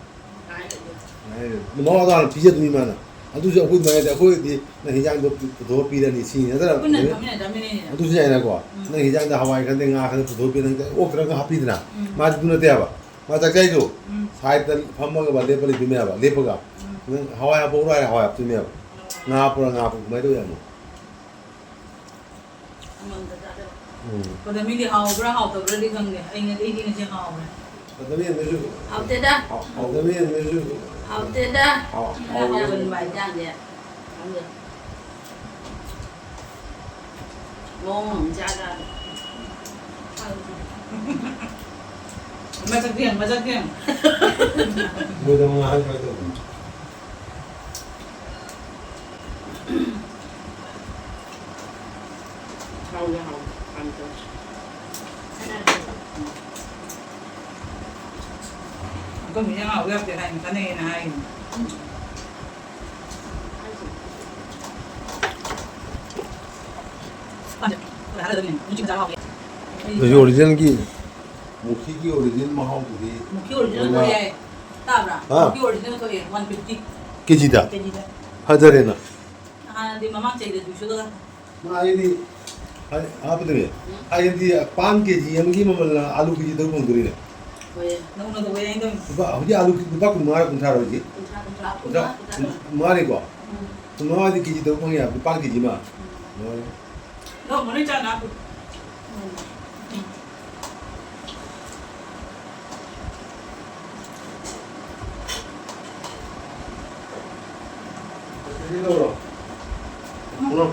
ꯃꯃꯥ ꯃꯄꯥꯗꯣ ꯍꯥꯟꯅ ꯄꯤꯖꯗꯣꯏꯅꯤ ꯃꯥꯅ꯫ ꯑꯗꯨꯁꯨ ꯑꯩꯈꯣꯏ ꯑꯗꯨꯃꯥꯏꯅ ꯅꯠꯇꯦ, ꯑꯩꯈꯣꯏꯗꯤ ꯅꯪ ꯍꯤꯟꯖꯥꯡꯗꯣ ꯄꯨꯊꯣꯛꯑ ꯄꯤꯔꯅꯤ ꯁꯤꯅꯤ ꯅꯠꯇ꯭ꯔꯥ? ꯄꯨꯟꯅ ꯐꯝꯃꯤꯟꯅ ꯆꯥꯃꯤꯟꯅꯩꯅꯤꯅ꯫ ꯑꯗꯨꯁꯨ ꯌꯥꯏꯅꯀꯣ꯫ ꯎꯝ꯫ ꯅꯪ ꯍꯤꯟꯖꯥꯡꯗ ꯍꯋꯥꯏ ꯈꯪꯗꯦ, ꯉꯥ ꯈꯪꯗꯦ ꯄꯨꯊꯣꯛꯑ ꯄꯤꯔꯅꯤ, ꯑꯣꯛ ꯈꯔ ꯍꯥꯞꯄꯤꯗꯅ꯫ ꯎꯝ꯫ ꯃꯥꯗꯤ ꯑꯗꯨ ꯅꯠꯇꯦ ꯍꯥꯏꯕ꯫ ꯃꯥ ꯆꯥꯛ ꯆꯥꯏꯗꯣ ꯎꯝ꯫ ꯁꯥꯏꯗꯇ ꯐꯝꯃꯒ ꯂꯦꯞꯄ ꯂꯩꯗꯣꯏꯅꯦ ꯍꯥꯏꯕ, ꯂꯦꯞꯄꯒ꯫ ꯎꯝ꯫ ꯅꯪ ꯍꯋꯥꯏ ꯍꯥꯞꯄꯛꯎꯔꯣ ꯍꯥꯏꯔꯦ, ꯍꯋꯥꯏ ꯍꯥꯞꯇꯣꯏꯅꯦ ꯍꯥꯏꯕ꯫ ꯉꯥ ꯍꯥꯞꯄꯨꯔꯣ, ꯉꯥ ꯍꯥꯞꯄꯨꯔꯣ, ꯑꯗꯨꯃꯥꯏꯅ ꯇꯧ ꯌꯥꯏ ꯃꯣꯏ꯫ ꯑꯃꯃꯝꯗ ꯆꯥꯗꯕ꯫ ꯎꯝ꯫ ꯄꯗꯃꯤꯗꯤ ꯍꯥꯎꯕ꯭ꯔꯥ ꯍꯥꯎꯇꯕ꯭ꯔꯥꯗꯤ ꯈꯪꯗꯦ꯫ ꯑꯩꯅ, ꯑꯩꯗꯤ ꯉꯁꯤ ꯍꯥꯎꯔꯦ꯫ ꯄꯗꯃꯤ ꯑꯃꯁꯨ ꯍꯥꯎ-, ꯄꯗꯃꯤ ꯑꯃꯁꯨ ꯍꯥꯎꯇꯦꯗ꯫ ꯍꯥꯎ-, ꯎꯝ, ꯍꯥꯎ-, ꯍꯥꯎꯒꯟꯕ ꯍꯥꯏꯇꯥꯔꯦ꯫ ꯈꯪꯗꯦ꯫ ꯃꯑꯣꯡ ꯑꯃ ꯆꯥꯗ꯫ ꯃꯁꯛ ꯌꯦꯡ, ꯃꯁꯛ ꯌꯦꯡ꯫ ꯃꯣꯏꯗ ꯉꯥꯏꯍꯥꯛ ꯉꯥꯏꯍꯥꯛ ꯇꯧꯕꯅꯤ꯫ ꯍꯥꯎꯋꯦ, ꯍꯥꯎꯋꯦ, ꯌꯥꯝ ꯇꯧꯋꯦ꯫ ꯑꯩꯈꯣꯏ ꯃꯤꯅ ꯍꯥꯎꯕ ꯌꯥꯗꯦ ꯍꯥꯏꯅ ꯀꯥꯟꯅꯩꯌꯦꯅ ꯍꯥꯏꯅꯤ꯫ ꯑꯗꯨꯁꯨ ꯑꯣꯔꯤꯖꯤꯅꯦꯜꯒꯤ, ꯃꯨꯈꯤꯒꯤ ꯑꯣꯔꯤꯖꯤꯅꯦꯜ ꯃꯍꯥꯎꯗꯨꯗꯤ ꯃꯨꯈꯤ ꯑꯣꯔꯤꯖꯤꯅꯦꯜ ꯑꯣꯏꯅ ꯊꯣꯛꯑꯦ ꯍꯥꯏ꯫ ꯇꯥꯕ꯭ꯔꯥ? ꯍꯥ? ꯃꯨꯈꯤ ꯑꯣꯔꯤꯖꯤꯅꯦꯜ ꯊꯣꯛꯑꯦ, ꯋꯥꯟ ꯐꯤꯐꯇꯤ꯫ ꯀꯦꯖꯤꯗ? ꯀꯦꯖꯤꯗ꯫ ꯐꯖꯔꯦꯅ꯫ ꯍꯥꯟꯅꯗꯤ ꯃꯃꯥꯡ ꯆꯍꯤꯗ ꯇꯨ ꯁꯨꯗꯒ꯫ ꯃꯥ ꯑꯩꯗꯤ, ꯍꯥꯏ-, ꯍꯥꯞꯄꯗꯨꯅꯦ꯫ ꯎꯝ꯫ ꯑꯩꯗꯤ ꯄꯥꯟ ꯀꯦꯖꯤ ꯑꯃꯒꯤ ꯃꯃꯜꯅ ꯑꯂꯨ ꯀꯦꯖꯤ ꯇꯔꯨꯛ ꯐꯪꯗꯣꯔꯤꯅꯦ꯫ ꯍꯣꯏ꯫ ꯅꯧꯅ ꯇꯧꯕ ꯌꯥꯏ ꯇꯧꯅꯤ꯫ ꯂꯨꯄꯥ, ꯍꯧꯖꯤꯛ ꯑꯂꯨ ꯂꯨꯄꯥ ꯀꯨꯟꯃꯉꯥ ꯀꯨꯟꯊ꯭ꯔꯥꯔꯣ ꯍꯧꯖꯤꯛ? ꯀꯨꯟꯊ꯭ꯔꯥ, ꯀꯨꯟꯊ꯭ꯔꯥ, ꯀꯨꯟꯊ꯭ꯔꯥ, ꯀꯨꯟꯊ꯭ꯔꯥ꯫ ꯀꯨꯟꯃꯉꯥꯅꯤꯀꯣ? ꯎꯝ꯫ ꯀꯨꯟꯃꯉꯥꯗꯤ ꯀꯦꯖꯤ ꯇꯔꯨꯛ ꯐꯪꯉꯦ ꯍꯥꯏꯕ, ꯄꯥꯟ ꯀꯦꯖꯤ ꯑꯃ꯫ ꯎꯝ꯫ ꯂꯣꯏꯔꯦ꯫ ꯂꯧꯔꯝꯃꯅꯤ ꯆꯥ ꯅꯥ꯫ ꯎꯝ꯫ ꯑꯗꯨꯗꯤ ꯂꯧꯔꯣ꯫ ꯎꯝ꯫ ꯂꯧꯔꯣ꯫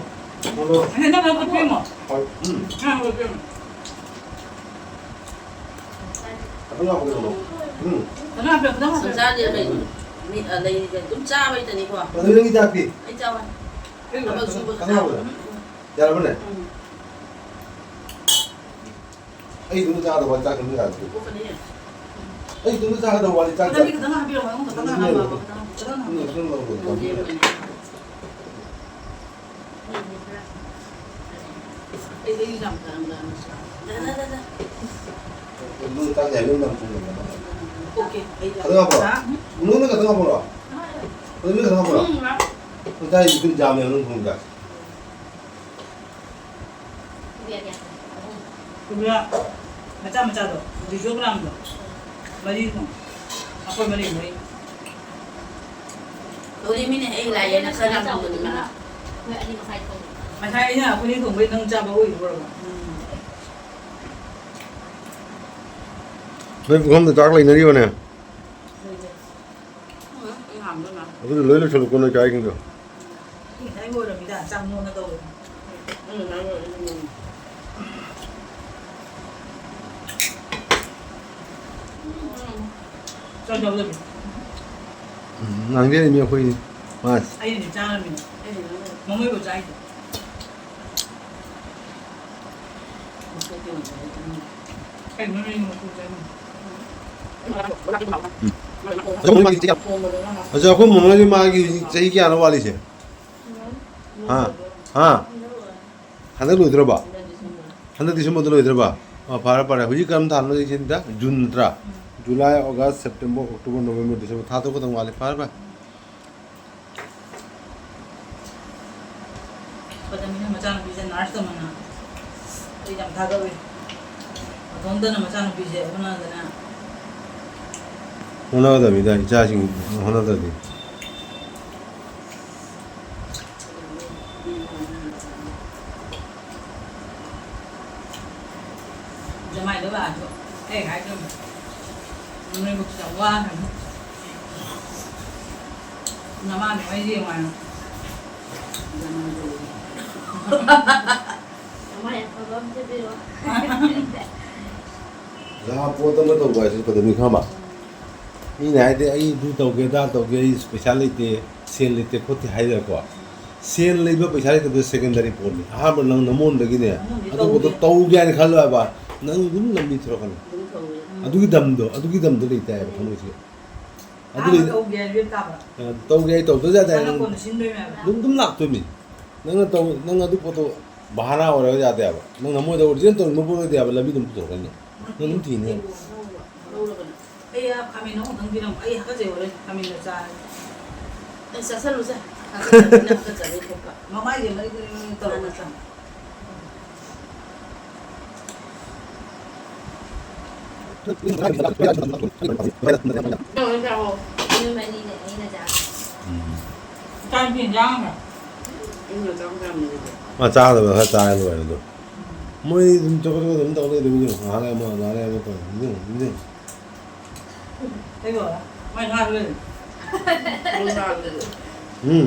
ꯂꯧꯔꯣ꯫ ꯑꯦ, ꯅꯪ ꯂꯧꯈꯠꯄꯤꯔꯝꯃꯣ꯫ ꯍꯣꯏ꯫ ꯎꯝ꯫ ꯅꯪ ꯂꯧꯈꯠꯄꯤꯔꯝꯃꯣ꯫ ꯑꯗꯨ ꯂꯥꯛꯄꯗ ꯂꯧꯔꯣ꯫ ꯎꯝ꯫ ꯀꯩꯅꯣ ꯍꯥꯞꯄꯤꯌꯣ, ꯈꯤꯇꯪ ꯍꯥꯞꯄꯤꯌꯣ꯫ ꯁꯟꯁꯥꯁꯦ ꯀꯩꯅꯣ? ꯃꯤ, ꯑ, ꯂꯩ, ꯑꯗꯨꯝ ꯆꯥꯕꯩꯗꯅꯤꯀꯣ꯫ ꯑꯗꯨ ꯅꯪꯒꯤ ꯆꯥꯛꯇꯤ? ꯑꯩ ꯆꯥꯕ꯫ ꯊꯕꯛ ꯁꯨꯕ ꯀꯅꯥ ꯍꯥꯞꯄꯗ? ꯎꯝ, ꯎꯝ꯫ ꯌꯥꯔꯕꯅꯦ? ꯎꯝ꯫ ꯑꯩ ꯑꯗꯨꯝ ꯆꯥꯒꯗꯧꯕ ꯆꯥꯛ ꯑꯗꯨꯝ ꯌꯥꯗꯦ꯫ ꯑꯣ, ꯐꯅꯤꯌꯦ꯫ ꯑꯩ ꯑꯗꯨꯝ ꯆꯥꯒꯗꯧꯕ ꯋꯥꯅꯤ ꯆꯥꯛ ꯈꯤꯇꯪ, ꯆꯥ-, ꯈꯤꯇꯪ ꯍꯥꯞꯄꯤꯔꯝꯃꯣ, ꯑꯗꯨꯝ ꯈꯤꯇꯪ ꯎꯝ, ꯍꯥꯞꯄꯤꯔꯝꯃꯣ, ꯎꯝ, ꯈꯤꯇꯪ, ꯈꯤꯇꯪ ꯎꯝ, ꯍꯥꯞꯄꯤꯔꯝꯃꯣ꯫ ꯎꯝ, ꯎꯝ, ꯎꯝ, ꯎꯝ꯫ ꯑꯩꯗꯤ ꯌꯥꯝ ꯀꯟꯅ ꯆꯥ-, ꯗꯥ, ꯗꯥ, ꯗꯥ, ꯗꯥ꯫ ꯑꯗꯨꯝ ꯆꯥꯛ ꯆꯥꯏ ꯑꯗꯨꯝ ꯌꯥꯝ ꯊꯨꯝꯕꯅꯦ꯫ ꯑꯣꯀꯦ, ꯑꯩ ꯈꯇꯪ ꯍꯥꯞꯄ꯭ꯔꯣ? ꯍꯥ? ꯃꯅꯨꯡꯗ ꯈꯇꯪ ꯍꯥꯞꯄ꯭ꯔꯣ? ꯎꯝ, ꯃꯅꯨꯡꯗ ꯈꯇꯪ ꯍꯥꯞꯄ꯭ꯔꯣ? ꯎꯝ, ꯉꯥ꯫ ꯉꯁꯥꯏ ꯌꯥꯝꯃꯦ ꯃꯅꯨꯡ ꯊꯣꯡꯕꯗ꯫ ꯀꯨꯝꯌꯥ ꯃꯆꯥ ꯃꯆꯥꯗꯣ, ꯍꯧꯖꯤꯛꯁꯨ ꯒ꯭ꯔꯥꯝꯗꯣ ꯃꯔꯤ ꯊꯣꯡ-, ꯑꯩꯈꯣꯏ ꯃꯔꯤ ꯃꯔꯤ꯫ ꯂꯣꯏꯔꯦ, ꯃꯤꯅ ꯑꯩ ꯂꯥꯛꯑꯦꯅ ꯈꯔ ꯌꯥꯝ ꯊꯣꯡꯕꯅꯤ ꯃꯥꯅ꯫ ꯉꯁꯥꯏ ꯑꯩꯅ ꯑꯩꯈꯣꯏꯅꯤ ꯊꯣꯡꯕꯩ ꯅꯪ ꯆꯥꯕ ꯑꯣꯏꯕ꯭ꯔꯣ? ꯎꯝ꯫ ꯅꯣꯏ ꯄꯨꯈꯝꯗ ꯆꯥꯛ ꯂꯩꯅꯔꯤꯕꯅꯦ? ꯂꯩꯇꯦ꯫ ꯎꯝ, ꯑꯩ ꯍꯥꯡꯗꯣꯏꯅꯦ꯫ ꯑꯗꯨꯗꯤ ꯂꯣꯏ ꯂꯣꯏꯁꯜꯂꯨꯀꯣ, ꯅꯣꯏ ꯆꯥꯛ ꯏꯁꯤꯡꯗꯣ꯫ ꯑꯩ ꯉꯁꯥꯏ ꯂꯣꯏꯔꯝꯃꯤꯗ, ꯆꯥꯛ ꯅꯣꯟꯅ ꯇꯧꯔꯦ꯫ ꯎꯝ, ꯉꯁꯥꯏ ꯂꯣꯏꯔꯝꯃꯤ꯫ ꯎꯝ꯫ ꯆꯥꯛ ꯆꯥꯕ ꯂꯣꯏꯔꯦ꯫ ꯎꯝ, ꯉꯥꯡꯖꯔꯤꯃꯤ ꯑꯩꯈꯣꯏ꯫ ꯃꯥ ꯑꯩꯅꯗꯤ ꯆꯥꯔꯝꯃꯤꯅꯦ꯫ ꯑꯩꯅ ꯉꯥꯡꯉꯦ꯫ ꯃꯃꯣꯏꯕꯨ ꯆꯥꯏꯗꯣ꯫ ꯑꯗꯣ ꯑꯩꯈꯣꯏ ꯃꯃꯥꯒꯤ ꯆꯍꯤ ꯀꯌꯥ-, ꯑꯗꯣ ꯑꯩꯈꯣꯏ ꯃꯃꯥꯒꯤ ꯃꯥꯒꯤ ꯍꯧꯖꯤꯛ ꯆꯍꯤ ꯀꯌꯥꯅꯣ ꯋꯥꯠꯂꯤꯁꯦ? ꯍꯥ? ꯍꯥ? ꯍꯟꯗꯛ ꯂꯣꯏꯗ꯭ꯔꯕ? ꯍꯟꯗꯛ ꯗꯤꯁꯦꯝꯕꯔꯗ ꯂꯣꯏꯗ꯭ꯔꯕ? ꯑꯣ, ꯐꯔꯦ, ꯐꯔꯦ꯫ ꯍꯧꯖꯤꯛ ꯀꯔꯝ ꯊꯥꯅꯣ ꯁꯤꯗ? ꯖꯨꯟ ꯅꯠꯇ꯭ꯔꯥ? July, August, September, October, November, December. ꯊꯥ ꯇꯔꯨꯛ ꯈꯛꯇꯪ ꯋꯥꯠꯂꯤ꯫ ꯐꯔꯦ, ꯐꯔꯦ꯫ ꯄꯗꯃꯤꯅ ꯃꯆꯥꯅꯨꯄꯤꯁꯦ ꯅꯔꯁ ꯇꯝꯃꯅ ꯑꯩ ꯌꯥꯝ ꯊꯥꯒꯠꯂꯨꯏ꯫ ꯃꯇꯣꯝꯇꯅ ꯃꯆꯥꯅꯨꯄꯤꯁꯦ ꯍꯣꯠꯅꯗꯅ꯫ ꯍꯣꯠꯅꯒꯗꯕꯅꯤꯗ, ꯏꯆꯥꯁꯤꯡ ꯍꯣꯠꯅꯗ꯭ꯔꯗꯤ꯫ ꯖꯃꯥꯏꯗꯣ ꯂꯥꯛꯑꯁꯨ ꯑꯩ ꯍꯥꯏꯗꯣꯏꯅꯦ, ꯅꯣꯏꯕꯨ ꯈꯤꯇꯪ ꯋꯥꯈ꯭ꯔꯅꯤ꯫ ꯅꯃꯥꯟꯅꯕ ꯍꯣꯏ ꯌꯦꯡꯉꯣ ꯍꯥꯏꯌꯣ꯫ ꯖꯃꯥꯏ ꯑꯐꯕ ꯑꯃ ꯊꯤꯕꯤꯔꯣ꯫ ꯖꯒꯥ ꯄꯣꯠ ꯑꯃ ꯇꯧꯕ ꯍꯥꯏꯁꯤ ꯀꯩꯗꯧꯅꯤ ꯈꯪꯕ? ꯃꯤꯅ ꯍꯥꯏꯗꯤ, "ꯑꯩ ꯑꯗꯨ ꯇꯧꯒꯦ, ꯑꯗꯥ ꯇꯧꯒꯦ, ꯑꯩ ꯄꯩꯁꯥ ꯂꯩꯇꯦ, ꯁꯦꯜ ꯂꯩꯇꯦ ꯈꯣꯠꯇꯦ" ꯍꯥꯏꯗꯅꯀꯣ꯫ ꯁꯦꯜ ꯂꯩꯕ ꯄꯩꯁꯥ ꯂꯩꯇꯕꯗꯨ secondary ꯄꯣꯠꯅꯤ꯫ ꯑꯍꯥꯟꯕ ꯅꯪ ꯅꯃꯣꯟꯗꯒꯤꯅꯦ, ꯅꯃꯣꯟꯗꯤ ꯑꯗꯨ ꯄꯣꯠꯇꯣ ꯇꯧꯒꯦ꯫ ꯇꯧꯒꯦ ꯍꯥꯏꯅ ꯈꯜꯂꯣ ꯍꯥꯏꯕ, ꯅꯪ ꯑꯗꯨꯝ ꯂꯝꯕꯤ ꯊꯣꯔꯛꯀꯅꯤ꯫ ꯑꯗꯨꯝ ꯇꯧꯋꯦ꯫ ꯎꯝ꯫ ꯑꯗꯨꯒꯤ ꯗꯝꯗꯣ, ꯑꯗꯨꯒꯤ ꯗꯝꯗꯣ ꯂꯩꯇꯦ ꯍꯥꯏꯕ ꯊꯃꯣꯏꯁꯦ꯫ ꯑꯗꯨ ꯑꯍꯥꯟꯕ ꯂꯩ-, ꯇꯧꯒꯦ ꯍꯥꯏꯕ ꯂꯦꯞ ꯇꯥꯕ꯫ ꯑ, ꯇꯧꯒꯦ ꯍꯥꯏ ꯇꯧꯗ꯭ꯔꯁꯨ ꯌꯥꯗꯦ ꯍꯥꯏ ꯃꯊꯪꯅ ꯅꯪ꯫ ꯀꯣꯟꯅ ꯁꯤꯟꯗꯣꯏꯅꯦ ꯍꯥꯏꯕ꯫ ꯑꯗꯨꯝ, ꯑꯗꯨꯝ ꯂꯥꯛꯇꯣꯏꯅꯤ꯫ ꯅꯪꯅ ꯇꯧ-, ꯅꯪ ꯑꯗꯨ ꯄꯣꯠꯇꯣ ꯚꯥꯔꯥ ꯑꯣꯏꯔꯒ ꯌꯥꯗꯦ ꯍꯥꯏꯕ꯫ ꯅꯪ ꯅꯃꯣꯏꯗ original ꯇꯧꯅꯤꯡꯕ ꯄꯣꯠ ꯑꯣꯏꯗꯦ ꯍꯥꯏꯕ, ꯂꯝꯕꯤ ꯑꯗꯨꯝ ꯄꯨꯊꯣꯔꯛꯀꯅꯤ꯫ ꯅꯪ ꯑꯗꯨꯝ ꯊꯤꯅꯤ꯫ ꯂꯧꯔꯕꯅꯦ꯫ ꯑꯩ ꯈꯥꯃꯦꯟ ꯑꯃꯈꯛꯇꯪ ꯄꯤꯔꯝꯃꯣ꯫ ꯑꯩ ꯍꯥꯀꯠꯆꯩ ꯍꯣꯔꯦꯟ ꯈꯥꯃꯦꯟꯗꯣ ꯆꯥꯔꯗꯤ꯫ ꯑꯦ, ꯆꯥꯁꯜꯂꯨꯁꯦ꯫ ꯍꯥꯀꯠꯆꯕꯅꯤꯅ ꯍꯥꯀꯠꯆꯕꯩ ꯊꯣꯛꯄ꯫ ꯃꯃꯥꯏꯁꯦ ꯃꯔꯤ ꯃꯔꯤ ꯃꯔꯤ ꯇꯧꯔꯒ ꯆꯥ꯫ ꯅꯪ ꯑꯣꯏꯅ ꯆꯥꯔꯣ꯫ ꯅꯣꯏ ꯃꯔꯤꯅꯦ ꯑꯩꯅ ꯆꯥ꯫ ꯎꯝ꯫ ꯆꯥꯛꯇꯤ ꯏꯟꯖꯥꯡ ꯑꯃ꯫ ꯏꯟꯖꯥꯡ ꯆꯥꯕ ꯆꯥꯕꯅꯦ ꯑꯗꯨꯗꯤ꯫ ꯃꯥ ꯆꯥꯒꯗꯕ ꯈꯔ ꯆꯥꯔ ꯂꯣꯏꯔꯦ ꯑꯗꯣ꯫ ꯃꯣꯏ ꯑꯗꯨꯝ ꯆꯀ ꯆꯀ ꯑꯗꯨꯝ ꯇꯧ ꯂꯩꯗꯣꯏꯅꯤ ꯀꯩꯅꯣ꯫ ꯉꯥꯏꯍꯥꯛ ꯂꯩꯔ ꯑꯃ, ꯉꯥꯏꯍꯥꯛ ꯂꯩꯔ ꯑꯃ ꯇꯧꯔꯦ꯫ ꯅꯤꯡꯁꯤꯡꯉꯣ, ꯅꯤꯡꯁꯤꯡꯉꯣ꯫ ꯑꯩꯕꯣ? ꯃꯥꯏ ꯉꯥ ꯂꯩ꯫ ꯎꯝ꯫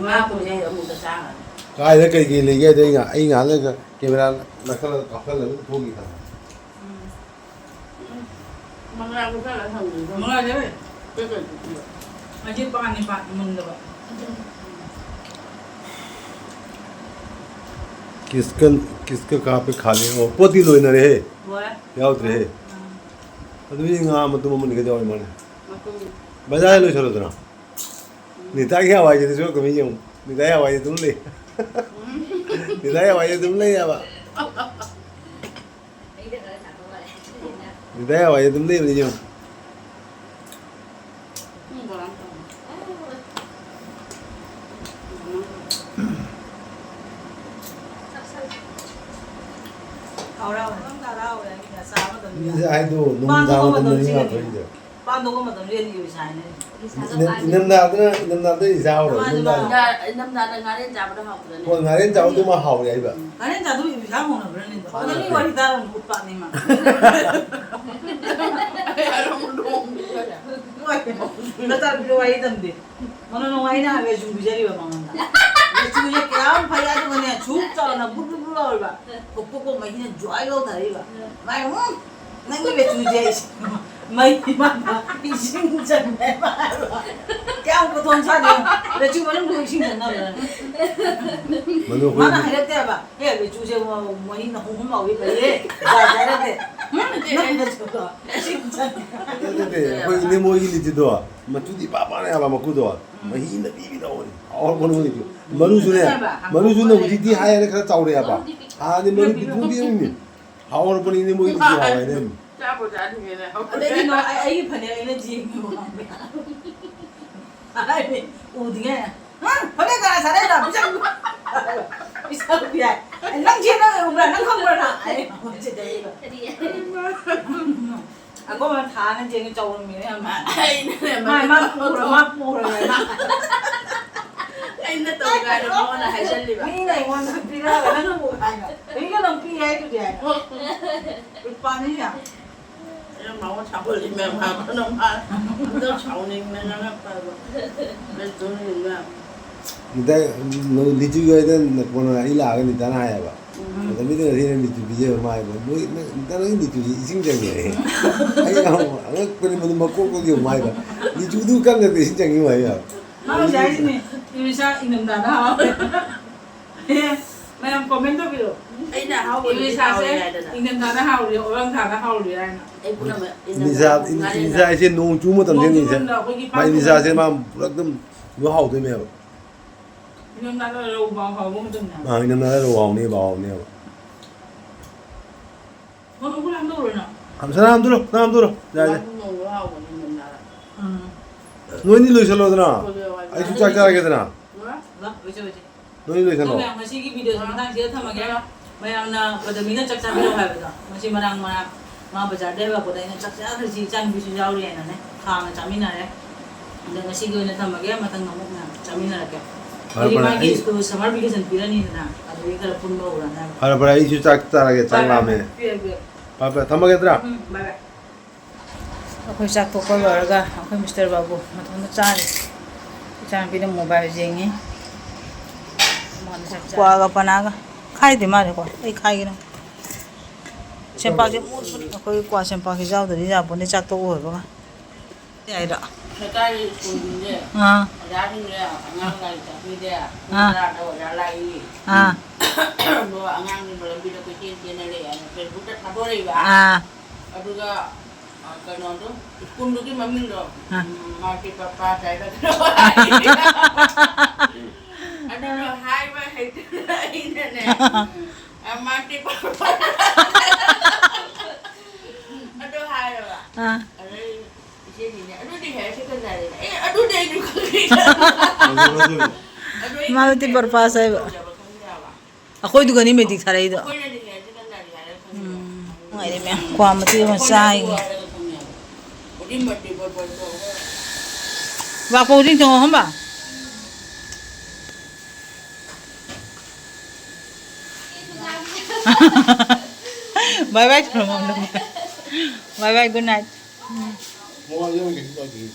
ꯉꯥ ꯄꯨꯔꯛꯑꯦ ꯑꯃꯨꯛꯇ ꯆꯥꯈ꯭ꯔꯅꯤ꯫ ꯀꯥꯏꯗ ꯀꯩ ꯀꯩ ꯂꯩꯒꯦ ꯍꯥꯏꯗꯣ ꯑꯩ ꯉꯥ-, ꯑꯩ ꯉꯥꯏꯍꯥꯛ ꯂꯩꯔꯒ ꯀꯦꯃꯦꯔꯥ ꯅꯛꯁꯜꯂꯒ ꯀꯥꯞꯁꯜꯂꯒ ꯊꯣꯛꯈꯤ ꯈꯟꯕ꯫ ꯎꯝ꯫ ꯎꯝ꯫ ꯃꯉꯥ ꯄꯨꯊꯔ ꯊꯝꯃꯤꯗꯣ꯫ ꯃꯉꯥ ꯂꯩꯔꯦ꯫ ꯀꯩ ꯀꯩ ꯄꯨꯊꯔ? ꯉꯁꯤ ꯄꯥꯟꯅꯤ ꯄꯥꯟ ꯃꯨꯟꯗꯕ꯫ ꯀꯤꯁꯀ, ꯀꯤꯁꯀ ꯀꯥꯞꯄꯦ ꯈꯥꯜꯂꯤ꯫ ꯑꯣ, ꯄꯣꯠꯇꯤ ꯂꯣꯏꯅꯔꯦꯍꯦ꯫ ꯂꯣꯏꯔꯦ꯫ ꯌꯥꯎꯗ꯭ꯔꯦꯍꯦ꯫ ꯎꯝ꯫ ꯑꯗꯨꯗꯤ ꯉꯥ ꯃꯇꯨꯝ ꯑꯃꯅꯤ ꯈꯛꯇ ꯌꯥꯎꯔꯤ ꯃꯥꯜꯂꯦ꯫ ꯃꯇꯨꯝ꯫ ꯕꯖꯥꯔꯗ ꯂꯣꯏꯁꯜꯂꯨꯗꯅ꯫ ꯎꯝ꯫ ꯅꯤꯇꯥꯒꯤ ꯍꯋꯥꯏꯁꯤꯗꯤ ꯁꯣꯏꯗꯕ ꯌꯦꯡꯉꯨ꯫ ꯅꯤꯇꯥꯒꯤ ꯍꯋꯥꯏꯁꯤ ꯑꯗꯨꯝ ꯂꯩ꯫ ꯎꯝ꯫ ꯅꯤꯇꯥꯒꯤ ꯍꯋꯥꯏꯁꯤ ꯑꯗꯨꯝ ꯂꯩ ꯍꯥꯏꯕ꯫ ꯅꯤꯇꯥꯒꯤ ꯍꯋꯥꯏꯁꯤ ꯑꯗꯨꯝ ꯂꯩꯕꯅꯤ ꯌꯦꯡꯉꯨ꯫ ꯎꯝ, ꯕꯣꯔꯥ ꯑꯃ ꯇꯧꯔꯦ꯫ ꯍꯥꯎꯔꯦ, ꯍꯥꯎꯔꯦ꯫ ꯅꯪ ꯍꯔꯥꯎꯔꯦ, ꯃꯤꯅ ꯆꯥꯕ ꯃꯇꯝꯗ꯫ ꯃꯤꯁꯦ ꯍꯥꯏꯗꯣ ꯅꯨꯡꯗꯥꯡ ꯄꯥꯟ ꯊꯣꯛꯄ ꯃꯇꯝꯗꯅꯤ ꯃꯇꯝꯁꯤꯒꯗꯤ꯫ ꯉꯥꯛꯇꯣꯏꯁꯦ꯫ ꯄꯥꯟ ꯊꯣꯛꯄ ꯃꯇꯝꯁꯤꯒꯗꯤ ꯑꯣꯏꯁꯥꯏꯅꯦ꯫ ꯏꯪꯊꯝ-, ꯏꯪꯊꯝꯊꯥꯗꯅ, ꯏꯪꯊꯝꯊꯥꯗ ꯏꯟꯖꯥꯡ ꯍꯥꯎꯔꯣꯏ, ꯃꯥꯅꯦ, ꯏꯪꯊꯝꯊꯥꯗ꯫ ꯃꯥꯅꯦ꯫ ꯏꯟꯖꯥꯡ, ꯏꯪꯊꯝꯊꯥꯗ ꯉꯥꯔꯦꯟ ꯆꯥꯕꯗꯣ ꯍꯥꯎꯇ꯭ꯔꯅꯦ? ꯍꯣꯏ, ꯉꯥꯔꯦꯟ ꯆꯥꯕꯗꯨꯃ ꯍꯥꯎꯔꯦ ꯍꯥꯏꯕ꯫ ꯉꯥꯔꯦꯟ ꯆꯥꯗꯨ ꯏꯟꯁꯥꯡ ꯍꯧꯅꯕ꯭ꯔꯅꯦ? ꯈꯪꯗꯦ꯫ ꯑꯗꯨ ꯃꯤ ꯋꯥꯔꯤ ꯇꯥꯔꯒ ꯎꯠꯄꯅꯤ ꯃꯥ꯫ ꯑꯩ ꯑꯗꯨꯝ ꯅꯣꯡ ꯍꯣꯏ, ꯅꯆꯥꯅꯨꯄꯤꯗꯣ ꯋꯥꯔꯤ ꯇꯝꯗꯦ꯫ ꯃꯅꯣ ꯅꯨꯡꯉꯥꯏꯅ ꯍꯥꯏꯕ ꯁꯨꯝ ꯄꯤꯖꯔꯤꯕ ꯃꯉꯣꯟꯗ꯫ ꯃꯆꯨꯁꯦ ꯀꯌꯥꯝ ꯐꯩ ꯑꯗꯨꯒꯅꯦ ꯁꯨꯛ ꯆꯥꯎꯅ ꯕꯨꯛ ꯕꯨꯛ ꯕꯨꯛ ꯂꯥꯎꯔꯤꯕ꯫ ꯀꯣꯛ ꯄꯣꯛꯄ ꯃꯍꯤꯅ ꯖ꯭ꯋꯥꯏ ꯂꯧꯊꯔꯛꯏꯕ꯫ ꯃꯥꯏ ꯎꯝ꯫ ꯅꯪꯒꯤ ꯃꯆꯨꯁꯦ ꯏꯁ-, ꯃꯩ ꯃꯥꯟꯕ ꯏꯁꯤꯡ ꯆꯪꯉꯦ ꯃꯥ ꯍꯥꯏꯕ꯫ ꯀꯌꯥꯝ ꯈꯨꯊꯣꯡ ꯆꯥꯗꯦ ꯌꯦꯡꯉꯨ꯫ ꯃꯆꯨ ꯃꯅꯨꯡꯗ ꯏꯁꯤꯡ ꯆꯪꯉꯕ꯭ꯔꯥ? ꯃꯗꯨ ꯑꯩꯈꯣꯏ ꯃꯥꯅ ꯍꯥꯏꯔꯛꯇꯦ ꯍꯥꯏꯕ꯫ "ꯑꯦ, ꯃꯆꯨꯁꯦ ꯃ-, ꯃꯍꯤ ꯅꯍꯨꯝ ꯍꯨꯝ ꯂꯥꯎꯏ ꯐꯩꯌꯦ꯫ ꯖꯥꯠ ꯍꯥꯏꯔꯛꯇꯦ꯫ ꯎꯝ, ꯅꯪ ꯃꯆꯨꯗꯣ ꯏꯁꯤꯡ ꯆꯪꯉꯦ꯫" ꯅꯠꯇꯦ, ꯑꯩꯈꯣꯏ ꯏꯅꯦ ꯃꯣꯏꯒꯤ ꯂꯤꯠꯇꯤꯗꯣ ꯃꯆꯨꯗꯤ ꯏꯄꯥ ꯄꯥꯔꯦ ꯍꯥꯏꯕ ꯃꯀꯨꯗꯣ꯫ ꯎꯝ꯫ ꯃꯍꯤꯅ ꯄꯤꯕꯤꯗꯣ ꯍꯥꯎꯔꯛꯄꯅꯤ ꯃꯣꯏꯒꯤꯗꯤ꯫ ꯃꯔꯨꯁꯨꯅꯦ, ꯑꯗꯨꯅꯦꯕ, ꯃꯔꯨꯁꯨꯅ ꯍꯪꯒꯣꯏꯕ ꯍꯧꯖꯤꯛꯇꯤ ꯂꯩꯇ꯭ꯔꯣ? ꯍꯥꯏꯔꯦ ꯈꯔ ꯆꯥꯎꯔꯦ ꯍꯥꯏꯕ꯫ ꯃꯔꯨꯗꯤ ꯄꯤꯛ-, ꯍꯥꯟꯅꯗꯤ ꯃꯔꯨ ꯄꯤꯛꯇ꯭ꯔꯨ ꯄꯤꯛꯑꯝꯃꯤꯅꯤ꯫ ꯍꯥꯎꯔꯛꯄꯅꯤꯅꯦ ꯃꯣꯏꯒꯤꯗꯤ ꯍꯥꯎꯔꯦ꯫ ꯆꯥꯕꯨ ꯆꯥꯅꯤꯡꯉꯦꯅꯦ꯫ ꯑꯗꯩꯗꯤ ꯅꯣ-, ꯑꯩ, ꯑꯩꯒꯤ ꯐꯅꯦꯛ ꯑꯩꯅ ꯌꯦꯡꯉꯦꯕ, ꯈꯪꯕ꯭ꯔꯥ? ꯍꯥꯏꯅꯦ, ꯎꯗ꯭ꯔꯤꯉꯩ, "ꯍꯥ? ꯐꯅꯦꯛ ꯀꯅꯥ ꯁꯥꯔꯛꯏꯅꯣ? ꯄꯤꯁꯛ-, ꯄꯤꯁꯛ ꯄꯤ ꯍꯥꯏ꯫ ꯅꯪ ꯆꯦ ꯅꯪ ꯎꯕ꯭ꯔꯥ? ꯅꯪ ꯈꯪꯕ꯭ꯔꯥ ꯅꯪ?" ꯑꯩ ꯁꯤꯗꯩꯗ꯫ ꯑꯩꯈꯣꯏ ꯃꯥ ꯊꯥꯅ ꯆꯦꯡ ꯆꯧꯔꯝꯃꯤꯅꯦ ꯌꯥꯝꯅ꯫ ꯑꯩꯅꯅꯦ ꯃꯥ, ꯃꯥ ꯄꯨꯔ, ꯃꯥ ꯄꯨꯔ, ꯃꯥ꯫ ꯑꯩꯅ ꯇꯧꯒꯥꯏꯅ ꯃꯉꯣꯟꯗ ꯍꯥꯏꯖꯜꯂꯤꯕ꯫ ꯃꯤꯅ ꯑꯩꯉꯣꯟꯗ ꯄꯤꯔꯛꯑꯒ ꯅꯪ ꯄꯨ ꯍꯥꯏꯅ꯫ ꯃꯤꯒ ꯅꯪ ꯄꯤ ꯍꯥꯏꯗꯨꯗꯤ ꯍꯥꯏꯅ꯫ ꯂꯨꯄꯥꯅꯤꯅ꯫ ꯑꯩꯅ ꯃꯉꯣꯟ ꯁꯥꯎꯍꯜꯂꯤ ꯃꯌꯥꯝ ꯍꯥꯞꯄꯅ ꯃꯥ ꯑꯝꯇ ꯁꯥꯎꯅꯤꯡꯅ ꯉꯥꯡꯉꯛꯄ ꯍꯥꯏꯕ꯫ ꯑꯩ ꯇꯨꯃꯤꯟꯅ ꯉꯥꯡ-꯫ ꯅꯠꯇꯦ, ꯅꯣꯏ ꯂꯤꯆꯨꯒꯤ ꯍꯣꯏꯗ ꯀꯣꯟꯅ ꯑꯩ ꯂꯥꯛꯑꯒ ꯅꯤꯇꯥꯅ ꯍꯥꯏꯌꯦꯕ꯫ ꯎꯝ꯫ ꯑꯗ ꯃꯤꯗꯨꯅ ꯊꯤꯅ ꯂꯤꯆꯨ ꯄꯤꯖꯕ ꯃꯥ ꯍꯥꯏꯕ, "ꯅꯣꯏ, ꯅꯪ, ꯅꯪꯒꯤ ꯂꯤꯆꯨꯁꯤ ꯏꯁꯤꯡ ꯆꯪꯉꯦ"꯫ ꯑꯩ ꯌꯥꯝ ꯑꯉꯛꯄꯅꯤ, ꯃꯗꯨ ꯃꯀꯣꯛꯇꯒꯤ ꯑꯃꯨꯛ ꯍꯥꯏꯕ꯫ ꯂꯤꯆꯨꯗꯨ ꯀꯪꯉꯗꯤ ꯏꯁꯤꯡ ꯆꯪꯉꯤ ꯍꯥꯏꯕ꯫ ꯃꯥ ꯍꯧꯖꯤꯛ ꯍꯥꯏꯁꯤꯅꯤ, ꯏꯂꯤꯁꯥ ꯏꯪꯊꯝꯊꯥꯗ ꯍꯥꯎꯋꯦ꯫ ꯑꯦ, ꯃꯌꯥꯝ comment ꯇꯧꯕꯤꯔꯣ꯫ ꯑꯩꯅ ꯑꯍꯥꯎꯕꯗꯨꯗꯤ ꯏꯂꯤꯁꯥꯁꯦ ꯍꯥꯎꯋꯦ ꯍꯥꯏꯗꯅ꯫ ꯏꯪꯊꯝꯊꯥꯗ ꯍꯥꯎꯔꯤ, ꯑꯣꯂꯪꯊꯥꯗ ꯍꯥꯎꯔꯤ ꯍꯥꯏꯅ꯫ ꯑꯩ ꯄꯨꯝꯅꯃꯛ ꯏꯂꯤꯁꯥ, ꯏꯪꯊꯝꯊꯥꯗ ꯏꯂꯤꯁꯥ ꯍꯥꯏꯁꯦ ꯅꯣꯡ ꯆꯨꯕ ꯃꯇꯝꯗ ꯅꯣꯡ ꯏꯂꯤꯁꯥ꯫ ꯆꯨꯕ ꯃꯇꯝꯗ ꯑꯩꯈꯣꯏꯒꯤ ꯃꯥ ꯄꯥꯟ ꯏꯂꯤꯁꯥꯁꯦ ꯃꯥ ꯄꯨꯔꯥ ꯑꯗꯨꯝ ꯂꯣꯏ ꯍꯥꯎꯗꯣꯏꯅꯦꯕ꯫ ꯏꯪꯊꯝꯊꯥꯗ ꯔꯧ ꯃꯥ ꯍꯥꯎꯕ ꯃꯇꯝꯅꯦ꯫ ꯑꯥ, ꯏꯪꯊꯝꯊꯥꯗ ꯔꯧ ꯍꯥꯎꯅꯦꯕ, ꯍꯥꯎꯅꯦꯕ꯫ ꯍꯣꯏ, ꯃꯈꯨꯠ ꯍꯥꯝꯗꯣꯛꯎꯔꯣ ꯅꯪ꯫ ꯍꯥꯝ-, ꯁꯅꯥ ꯍꯥꯝꯗꯣꯛꯎꯔꯣ, ꯁꯅꯥ ꯍꯥꯝꯗꯣꯛꯎꯔꯣ꯫ ꯌꯥꯔꯦ, ꯌꯥꯔꯦ꯫ ꯉꯥꯄ꯭ꯔꯨꯝ ꯊꯣꯡꯕꯗꯣ ꯍꯥꯎꯕꯅꯦ ꯏꯪꯊꯝꯊꯥꯗ꯫ ꯎꯝ꯫ ꯅꯣꯏꯅꯤ ꯂꯣꯏꯁꯜꯂꯣꯗꯅ꯫ ꯍꯣꯏ, ꯍꯣꯏ, ꯍꯣꯏ꯫ ꯑꯩꯁꯨ ꯆꯥꯛ ꯆꯥꯔꯒꯦꯗꯅ꯫ ꯍꯣꯏ꯫ ꯂꯥꯛ, ꯂꯣꯏꯁꯜ, ꯂꯣꯏꯁꯜ꯫ ꯅꯣꯏ ꯂꯣꯏꯁꯜꯂꯣ꯫ ꯃꯌꯥꯝ ꯉꯁꯤꯒꯤ video ꯁꯦ ꯃꯇꯥꯡꯁꯤꯗ ꯊꯝꯃꯒꯦ꯫ ꯃꯌꯥꯝꯅ ꯄꯗꯃꯤꯅ ꯆꯥꯛ ꯆꯥꯕꯤꯔꯣ ꯍꯥꯏꯕꯗꯣ, ꯃꯁꯤ ꯃꯔꯥꯡ ꯃꯔꯥꯡ ꯃꯥ ꯕꯖꯥꯔꯗ ꯍꯜꯂꯛꯄꯗ ꯑꯩꯅ ꯆꯥꯛ ꯆꯥꯈ꯭ꯔꯁꯤ, ꯏꯆꯥꯅꯨꯄꯤꯁꯨ ꯌꯥꯎꯔꯤ ꯍꯥꯏꯅꯅꯦ, ꯈꯥꯡꯅ ꯆꯥꯃꯤꯟꯅꯔꯦ꯫ ꯑꯗꯣ ꯉꯁꯤꯒꯤ ꯑꯣꯏꯅ ꯊꯝꯃꯒꯦ, ꯃꯊꯪ ꯑꯃꯨꯛ ꯃꯌꯥꯝ ꯆꯥꯃꯤꯟꯅꯔꯛꯀꯦ꯫ ꯐꯔꯦ, ꯍꯧꯖꯤꯛ ꯐꯔꯦ, ꯃꯥꯒꯤ ꯑꯩ school summer vacation ꯄꯤꯔꯅꯤꯗꯅ, ꯑꯗꯨꯒꯤ ꯈꯔ ꯄꯨꯟꯕ ꯍꯧꯔꯅꯤ ꯍꯥꯏꯕ꯫ ꯐꯔꯦ, ꯐꯔꯦ, ꯑꯩꯁꯨ ꯆꯥꯛ ꯆꯥꯔꯒꯦ, ꯆꯥꯛ ꯂꯥꯝꯃꯦ꯫ ꯄꯤꯔꯒꯦ꯫ ꯐꯔꯦ, ꯐꯔꯦ, ꯊꯝꯃꯒꯦꯗ꯭ꯔꯥ? ꯎꯝ, bye bye꯫ ꯑꯩꯈꯣꯏ ꯆꯥꯛ ꯇꯣꯛꯄ ꯂꯣꯏꯔꯒ ꯑꯩꯈꯣꯏ ꯃꯤꯁꯇꯔ ꯕꯥꯕꯨ ꯃꯊꯟꯇ ꯆꯥꯔꯤ꯫ ꯏꯆꯥꯅꯨꯄꯤꯅ mobile ꯌꯦꯡꯉꯤ꯫ ꯀ꯭ꯋꯥꯒ ꯄꯅꯥꯒ ꯈꯥꯏꯗꯦ ꯃꯥꯜꯂꯦꯀꯣ, ꯑꯩ ꯈꯥꯏꯒꯦ ꯅꯪ꯫ ꯁꯦꯝꯄꯥꯛꯁꯦ ꯃꯣꯠꯄꯅꯤ, ꯑꯩꯈꯣꯏ ꯀ꯭ꯋꯥ ꯁꯦꯝꯄꯥꯛꯁꯦ ꯌꯥꯎꯗ꯭ꯔꯗꯤ ꯌꯥꯄꯣꯠꯇꯦ ꯆꯥꯛ ꯇꯣꯛ ꯂꯣꯏꯕꯒ꯫ ꯌꯥꯏꯔꯣ? ꯂꯩꯀꯥꯏꯒꯤ school ꯁꯤꯡꯁꯦ ꯑꯥ꯫ ꯑꯣꯖꯥꯁꯤꯡꯁꯦ ꯑꯉꯥꯡ ꯂꯥꯏꯔꯤꯛ ꯇꯥꯛꯄꯤꯗꯦ꯫ ꯑꯥ꯫ ꯄꯨꯡ ꯇꯔꯥꯗ ꯑꯣꯖꯥ ꯂꯥꯛꯏ꯫ ꯑꯥ꯫ ꯑꯗꯣ ꯑꯉꯥꯡꯁꯤꯡꯗꯣ ꯂꯝꯕꯤꯗ ꯀꯣꯏꯆꯦꯟ ꯆꯦꯟꯅ ꯂꯩ ꯍꯥꯏꯅ Facebook ꯇ ꯊꯥꯗꯣꯔꯛꯏꯕ꯫ ꯑꯥ꯫ ꯑꯗꯨꯒ, ꯑ, ꯀꯩꯅꯣꯗꯣ, school ꯗꯨꯒꯤ ꯃꯃꯤꯡꯗꯣ, ꯑꯥ꯫ ꯎꯝ, ꯃꯥꯔꯇꯤ ꯄꯄꯥ ꯀꯥꯏꯅ꯫ ꯑꯗꯨꯗꯣ ꯍꯥꯏꯕ ꯍꯩꯇꯅ ꯑꯩꯅꯅꯦ, ꯑ, ꯃꯥꯔꯇꯤ ꯄꯄꯥ꯫ ꯑꯥ꯫ ꯑꯗꯩ ꯏꯆꯦꯅꯤꯅꯦ, "ꯑꯗꯨꯗꯤ ꯍꯥꯏꯌꯔ ꯁꯦꯀꯦꯟꯗꯔꯤꯅꯦ?" "ꯑꯦ, ꯑꯗꯨꯗꯤ ꯑꯩꯁꯨ ꯈꯪꯗꯦ꯫" ꯑꯗꯨ ꯑꯩ ꯃꯥꯗꯤ ꯄꯔꯄꯥꯁ ꯍꯥꯏꯕ꯫ ꯇꯧꯖꯕ ꯈꯪꯗꯦ ꯍꯥꯏꯕ꯫ ꯑꯩꯈꯣꯏꯗꯨꯒꯅꯤ ꯃꯦꯇ꯭ꯔꯤꯛ ꯊꯥꯔꯛꯏꯗꯣ꯫ ꯑꯩꯈꯣꯏꯅꯗꯤ ꯍꯥꯏꯌꯔ ꯁꯦꯀꯦꯟꯗꯔꯤ ꯍꯥꯏꯔ ꯈꯪꯉꯦꯕ꯫ ꯎꯝ꯫ ꯅꯨꯡꯉꯥꯏꯔꯦ ꯃꯌꯥꯝ꯫ ꯀ꯭ꯋꯥ ꯃꯇꯦꯛ ꯑꯃ ꯆꯥꯏꯒꯦ꯫ ꯎꯗꯤꯝꯕꯗꯤ ꯕꯣꯇꯜꯗꯣ꯫ ꯋꯥꯛꯄ ꯎꯗꯤꯡ ꯊꯣꯡꯉꯣ ꯍꯝꯕ꯫ Bye bye ꯊꯝꯃꯣ꯫ Bye bye, good night꯫ ꯃꯃꯥꯡꯗ ꯑꯣꯏꯅ ꯀꯩꯅꯣ ꯇꯧꯗꯣꯏꯅꯤ꯫